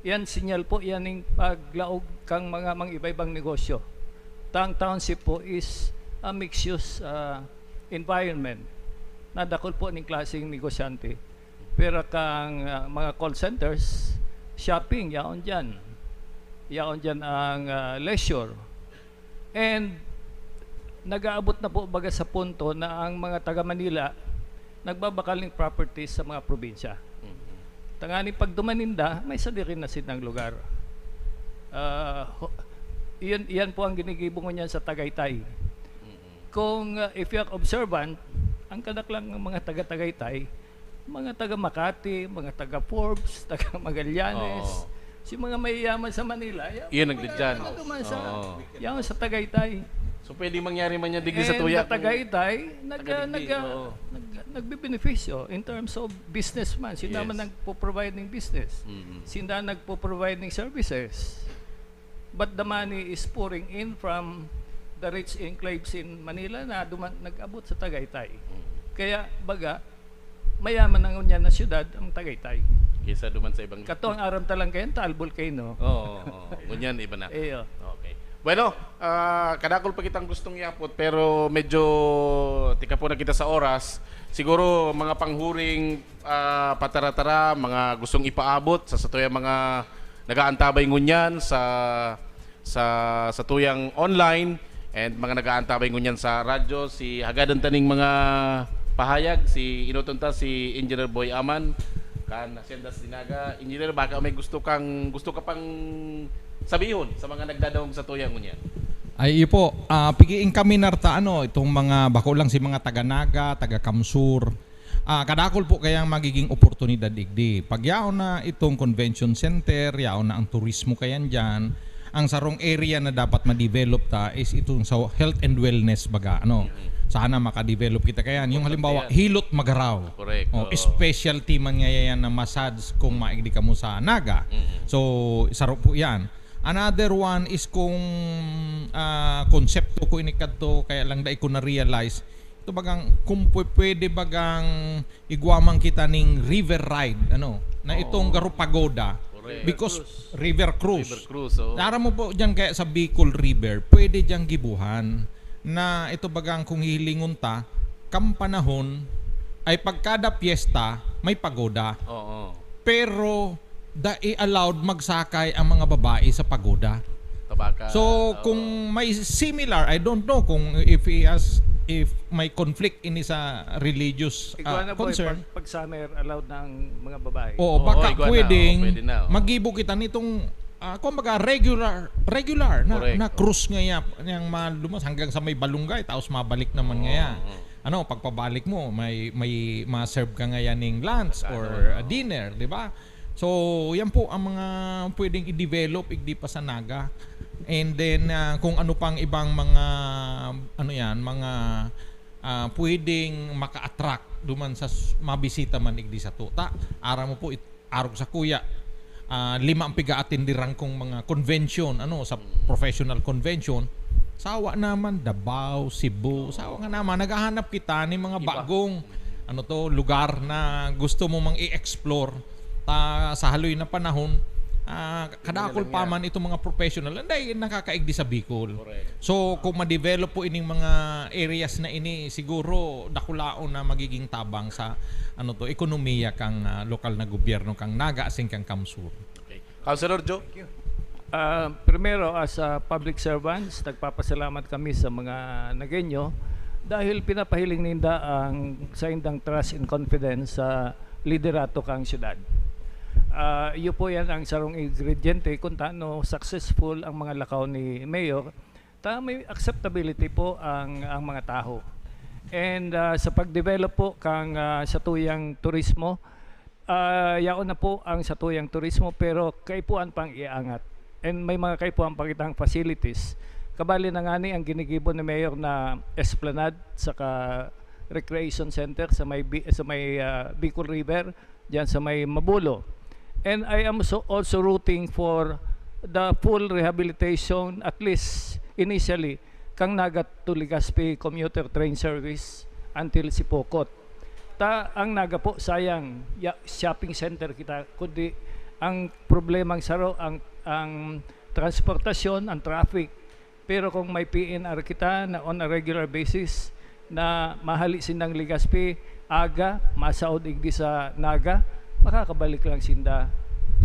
Yan, sinyal po yan ng paglaog kang mga, mga iba-ibang negosyo. Ta ang township po is a mixed-use, uh, environment. Nadakol po ning klaseng negosyante. Pero kang, uh, mga call centers, shopping, yaon dyan. Yaon dyan ang, uh, leisure. And nag-aabot na po baga sa punto na ang mga taga Manila nagbabakal ng properties sa mga probinsya. Mhm. Tanganing pagduman ninda, may sadiri na silang lugar. Ah, ho-, iyan, iyan po ang ginigibo ngunyan sa Tagaytay. Mhm. Kung, ah, if you are observant, ang kadaklang mga taga-Tagaytay, mga taga Makati, mga taga Forbes, taga Magallanes, Oo. si mga mayayaman sa Manila, yan, Iyan mga nagdadyan. taga man sa, Oo. yan sa Tagaytay. So, pwede mangyari man yan digdi sa And tuya. the Tagaytay, nag, Taga digdi, nag, oo. nag, nagbe-benepisyo in terms of businessman. Sila Yes. man nagpo-provide ng business. Mhm. Sila nagpo-provide ng services. But the money is pouring in from the rich enclaves in Manila na duman, nag-abot sa Tagaytay. Mhm. Kaya, baga, mayaman na ngunyan na syudad ang Tagaytay. Kaysa duman sa ibang Kato ang aram talang kayan, Taal Volcano. Oo, oo. Ngunyan, iba na. Iyo. Okay. Bueno, ah, kadakol pa kitang gustong iapot, pero medyo tika po na kita sa oras. Siguro, mga panghuring, ah, patara-tara, mga gustong ipaabot sa satuyang mga nag-aantabay ngunyan sa, sa satuyang online and mga nag-aantabay ngunyan sa radyo, si hagadan taning mga pahayag, si inuton ta, si Engineer Boy Aman, kan Haciendas de Naga. Engineer, baka may gusto kang, gusto ka pang sabihon sa mga nagdadangog sa tuya ngunyan? Ay, iyo po. Ah, pig-i-encaminar ta, ano, itong mga, bako lang si mga taga Naga, taga Kamsur. Ah, kadakol po kayang magiging oportunidad digdi. Pag yaon na itong convention center, yaon na ang turismo kayan dyan, ang sarong area na dapat ma-develop ta is itong sa health and wellness baga, ano. Sana maka-develop kita kayan. Yung halimbawa, Importante yan. Hilot Magaraw. Correct, Oh, oo. specialty man nga yan na massage kung maigdi kamo sa Naga. Mhm. So, saro po yan. Another one is kung, ah, konsepto ko ini kadto, kaya lang dai ko na-realize. Ito bagang, kung pwe-, pwede bagang igwa man kita ning river ride, ano, na itong Oo. garo pagoda. Correct. Because river cruise. River cruise, oo. Aram mo po dyan kaya sa Bicol River, pwede dyang gibuhan na ito bagang kung hihilingon ta, kam panahon, ay pagkada piyesta, may pagoda. Oo. Pero dai allowed magsakay ang mga babae sa pagoda. Tabaka. So, Oo. kung may similar, I don't know kung if he has, if may conflict ini sa religious, Igwa ah, na, boy, concern. Pag, pag summer, allowed na ang mga babae. Oo, Oo, baka igwa na, pwedeng oo, pwede na, oo. magibo kita nitong, ah, kumbaga, regular, regular na, Correct, na oo. Cruise ngaya, yung malumas hanggang sa may Balungay, tapos mabalik naman Oo, ngaya. oo. Ano, pagpabalik mo, may, may ma-serve ka ngaya ning lunch Sa or ano, a dinner, di ba? So, yan po ang mga pwedeng i-develop, igdi pa sa Naga. And then, ah, kung ano pang ibang mga, ano yan, mga, ah, pwedeng maka-attract duman sa s-, mabisita man igdi sa tuta. Aram mo po, it-, arog sa kuya, ah, lima ang piga-atenderan kong mga convention, ano, sa professional convention. Sawa naman, Davao, Cebu, sawa nga naman, naghahanap kita ni mga Iba. bagong, ano to, lugar na gusto mo mang i-explore. Ta, sa haloy na panahon, ah, kadakol lang pa yan. Man itong mga professional, anday nakakaigdi sa Bicol. Correct. So, kung ma-develop po ining mga areas na ini, siguro dakulaon na magiging tabang sa, ano to, ekonomiya kang, ah, lokal na gobyerno, kang Naga asin kang Kamsur. Okay. Councilor Joe? Ah, primero, as a public servants, nagpapasalamat kami sa mga Nagueño dahil pinapahiling ninda ang saindang trust and confidence sa liderato kang syudad. Ah, iyo po yan ang sarong ingrediente kung taano successful ang mga lakaw ni Mayor. Ta may acceptability po ang, ang mga tao. And, ah, sa pag-develop po kang, ah, satuyang turismo, ah, yaon na po ang satuyang turismo, pero kaipuhan pang iangat. And may mga kaipuhan pa kitang facilities. Kabali na ngani ang ginigibo ni Mayor na esplanade saka recreation center sa may Bi-, sa may, ah, Bicol River, diyan sa may Mabulo. And I am so, also rooting for the full rehabilitation, at least initially, kang Naga to Legazpi commuter train service until Sipocot. Ta, ang Naga po, sayang, ya, shopping center kita, kundi ang problemang saro, ang, ang transportasyon, ang traffic. Pero kung may P N R kita na on a regular basis, na mahali sindang Legazpi, aga, masaod igdi sa Naga, makakabalik lang sinda,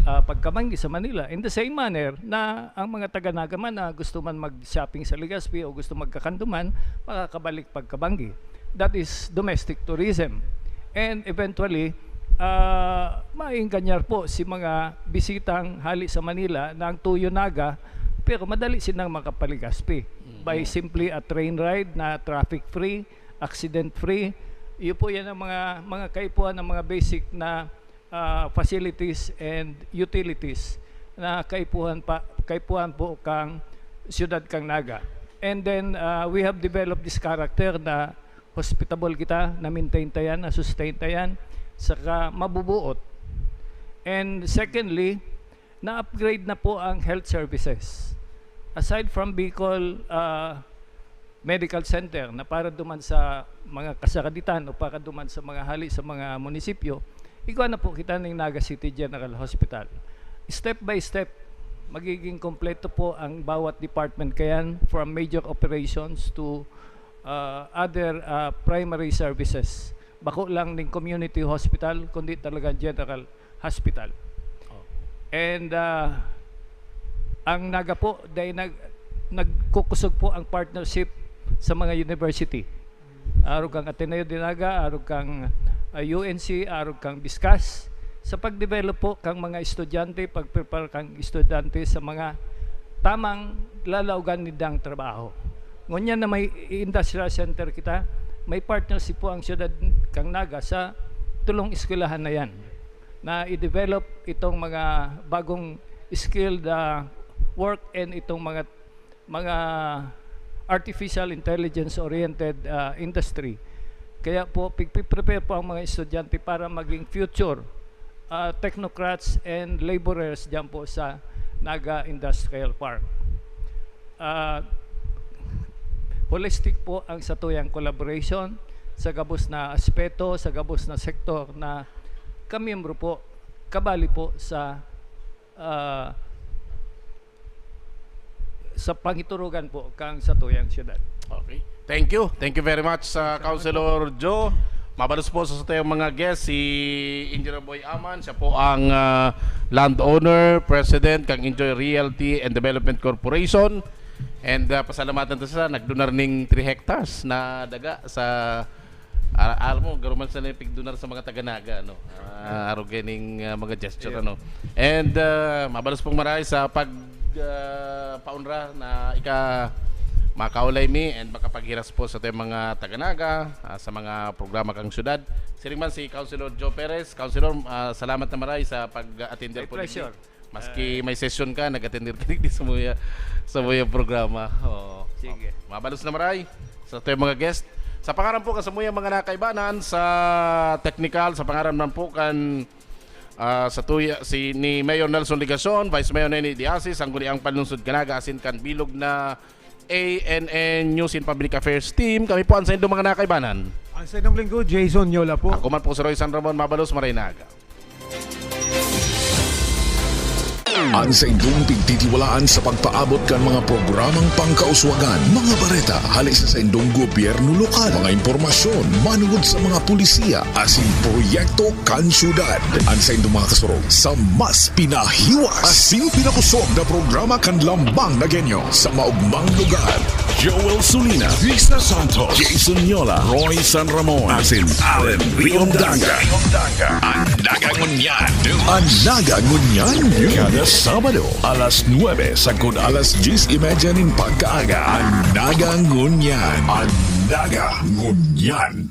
ah, pagkabanggi sa Manila. In the same manner na ang mga taga Naga man na gusto man mag-shopping sa Legazpi o gusto magkakanduman, makakabalik pagkabanggi. That is domestic tourism. And eventually, ah, maenganyar po si mga bisitang hali sa Manila na ang tuyo Naga, pero madali silang makapaligaspi by Mm. simply a train ride na traffic-free, accident-free. Iyo po yan ang mga, mga kaipuhan ng mga basic na, ah, facilities and utilities na kaipuhan pa, kaipuhan po kang siyudad kang Naga. And then, ah, we have developed this character na hospitable kita, na-maintain ta yan, na-sustain ta yan, saka mabubuot. And secondly, na-upgrade na po ang health services. Aside from Bicol, ah, Medical Center na para duman sa mga kasakaditan o para duman sa mga hali sa mga munisipyo, igwa na po kita ning Naga City General Hospital. Step by step, magiging kompleto po ang bawat department kayan, from major operations to, ah, other, ah, primary services. Bako lang ning community hospital, kundi talaga general hospital. Oh. And, ah, ang Naga po, dahil nag-, nagkukusog po ang partnership sa mga university. Arog kang Ateneo de Naga, arog kang, ah, U N C, arog kang BISCAST, sa pag-develop po kang mga estudyante, pag-prepare kang estudyante sa mga tamang lalaogan nindang trabaho. Ngunyan na may industrial center kita, may partnership po ang siyudad kang Naga sa tulong eskwelahan na yan, na i-develop itong mga bagong skilled, ah, work and itong mga, mga artificial intelligence oriented, ah, industry. Kaya po, pigpiprepare po ang mga estudyante para maging future, ah, technocrats and laborers dyan po sa Naga Industrial Park. Ah, holistic po ang satuyang collaboration sa gabos na aspeto, sa gabos na sektor na kamiyembro po, kabali po sa, ah, sa pangiturugan po kang satuyang siyudad. Okay. Thank you. Thank you very much, sa Councilor Joe. Mabalos po sa satuyang mga guests, si Engineer Boy Aman. Siya po ang, ah, landowner, president kang Enjoy Realty and Development Corporation. And, ah, pasalamatan ta siya, nagdunar ning three hectares na daga sa, ah, alam mo, garo man sila yung pigdunar sa mga taga-Naga, ano? Ah, arog kayo ning, ah, mga gesture, Ayun. ano? And, ah, mabalos pong maray sa pag, ah, paunra na ika makaulay mi and makapaghiras po sa ating mga taga-Naga, ah, sa mga programa kang syudad. Siring man si Councilor Joe Perez. Councilor, ah, salamat na maray sa pag-attend My po pleasure. digdi. Maski Ah. may session ka, nag-attend ka digdi sa muya, sa muya programa. Oo. Sige. Mabalos na maray sa ating mga guest. Sa pangaran po ka sa muya mga nakaibanan sa technical, sa pangaran man po kan, ah, sa tuya, si, ni Mayor Nelson Legacion, Vice Mayor Neni Diasis, ang Guniang Panlungsod Kanaga, asin kan bilog na A N N News and Public Affairs Team. Kami po ang sa indong mga nakaibanan. Ang sa indong lingkod, Jason Yola po. Ako man po si Roy San Ramon, mabalos, maray na aga. Ang sa indong pigtitiwalaan sa pagpaabot kan mga programang pangkauswagan, mga bareta, hali sa saindong gobyerno lokal, mga impormasyon, manungod sa mga pulisiya, asin proyekto kan syudad. Ang saindong mga kasurog sa mas pinahiwas asin pinakosog na programa kan Lambang na Genyo sa maugmang lugar. Joel Sulina, Risa Santos, Jason Yola, Roy San Ramon, asin Allen Riondanga. Ang Naga Ngunyan. Ang Naga Ngunyan. Kada Sabado, alas nuebe sagkod alas dyes y media nin pagkaaga. Ang Naga Ngunyan. Ang Daga, ngunyan.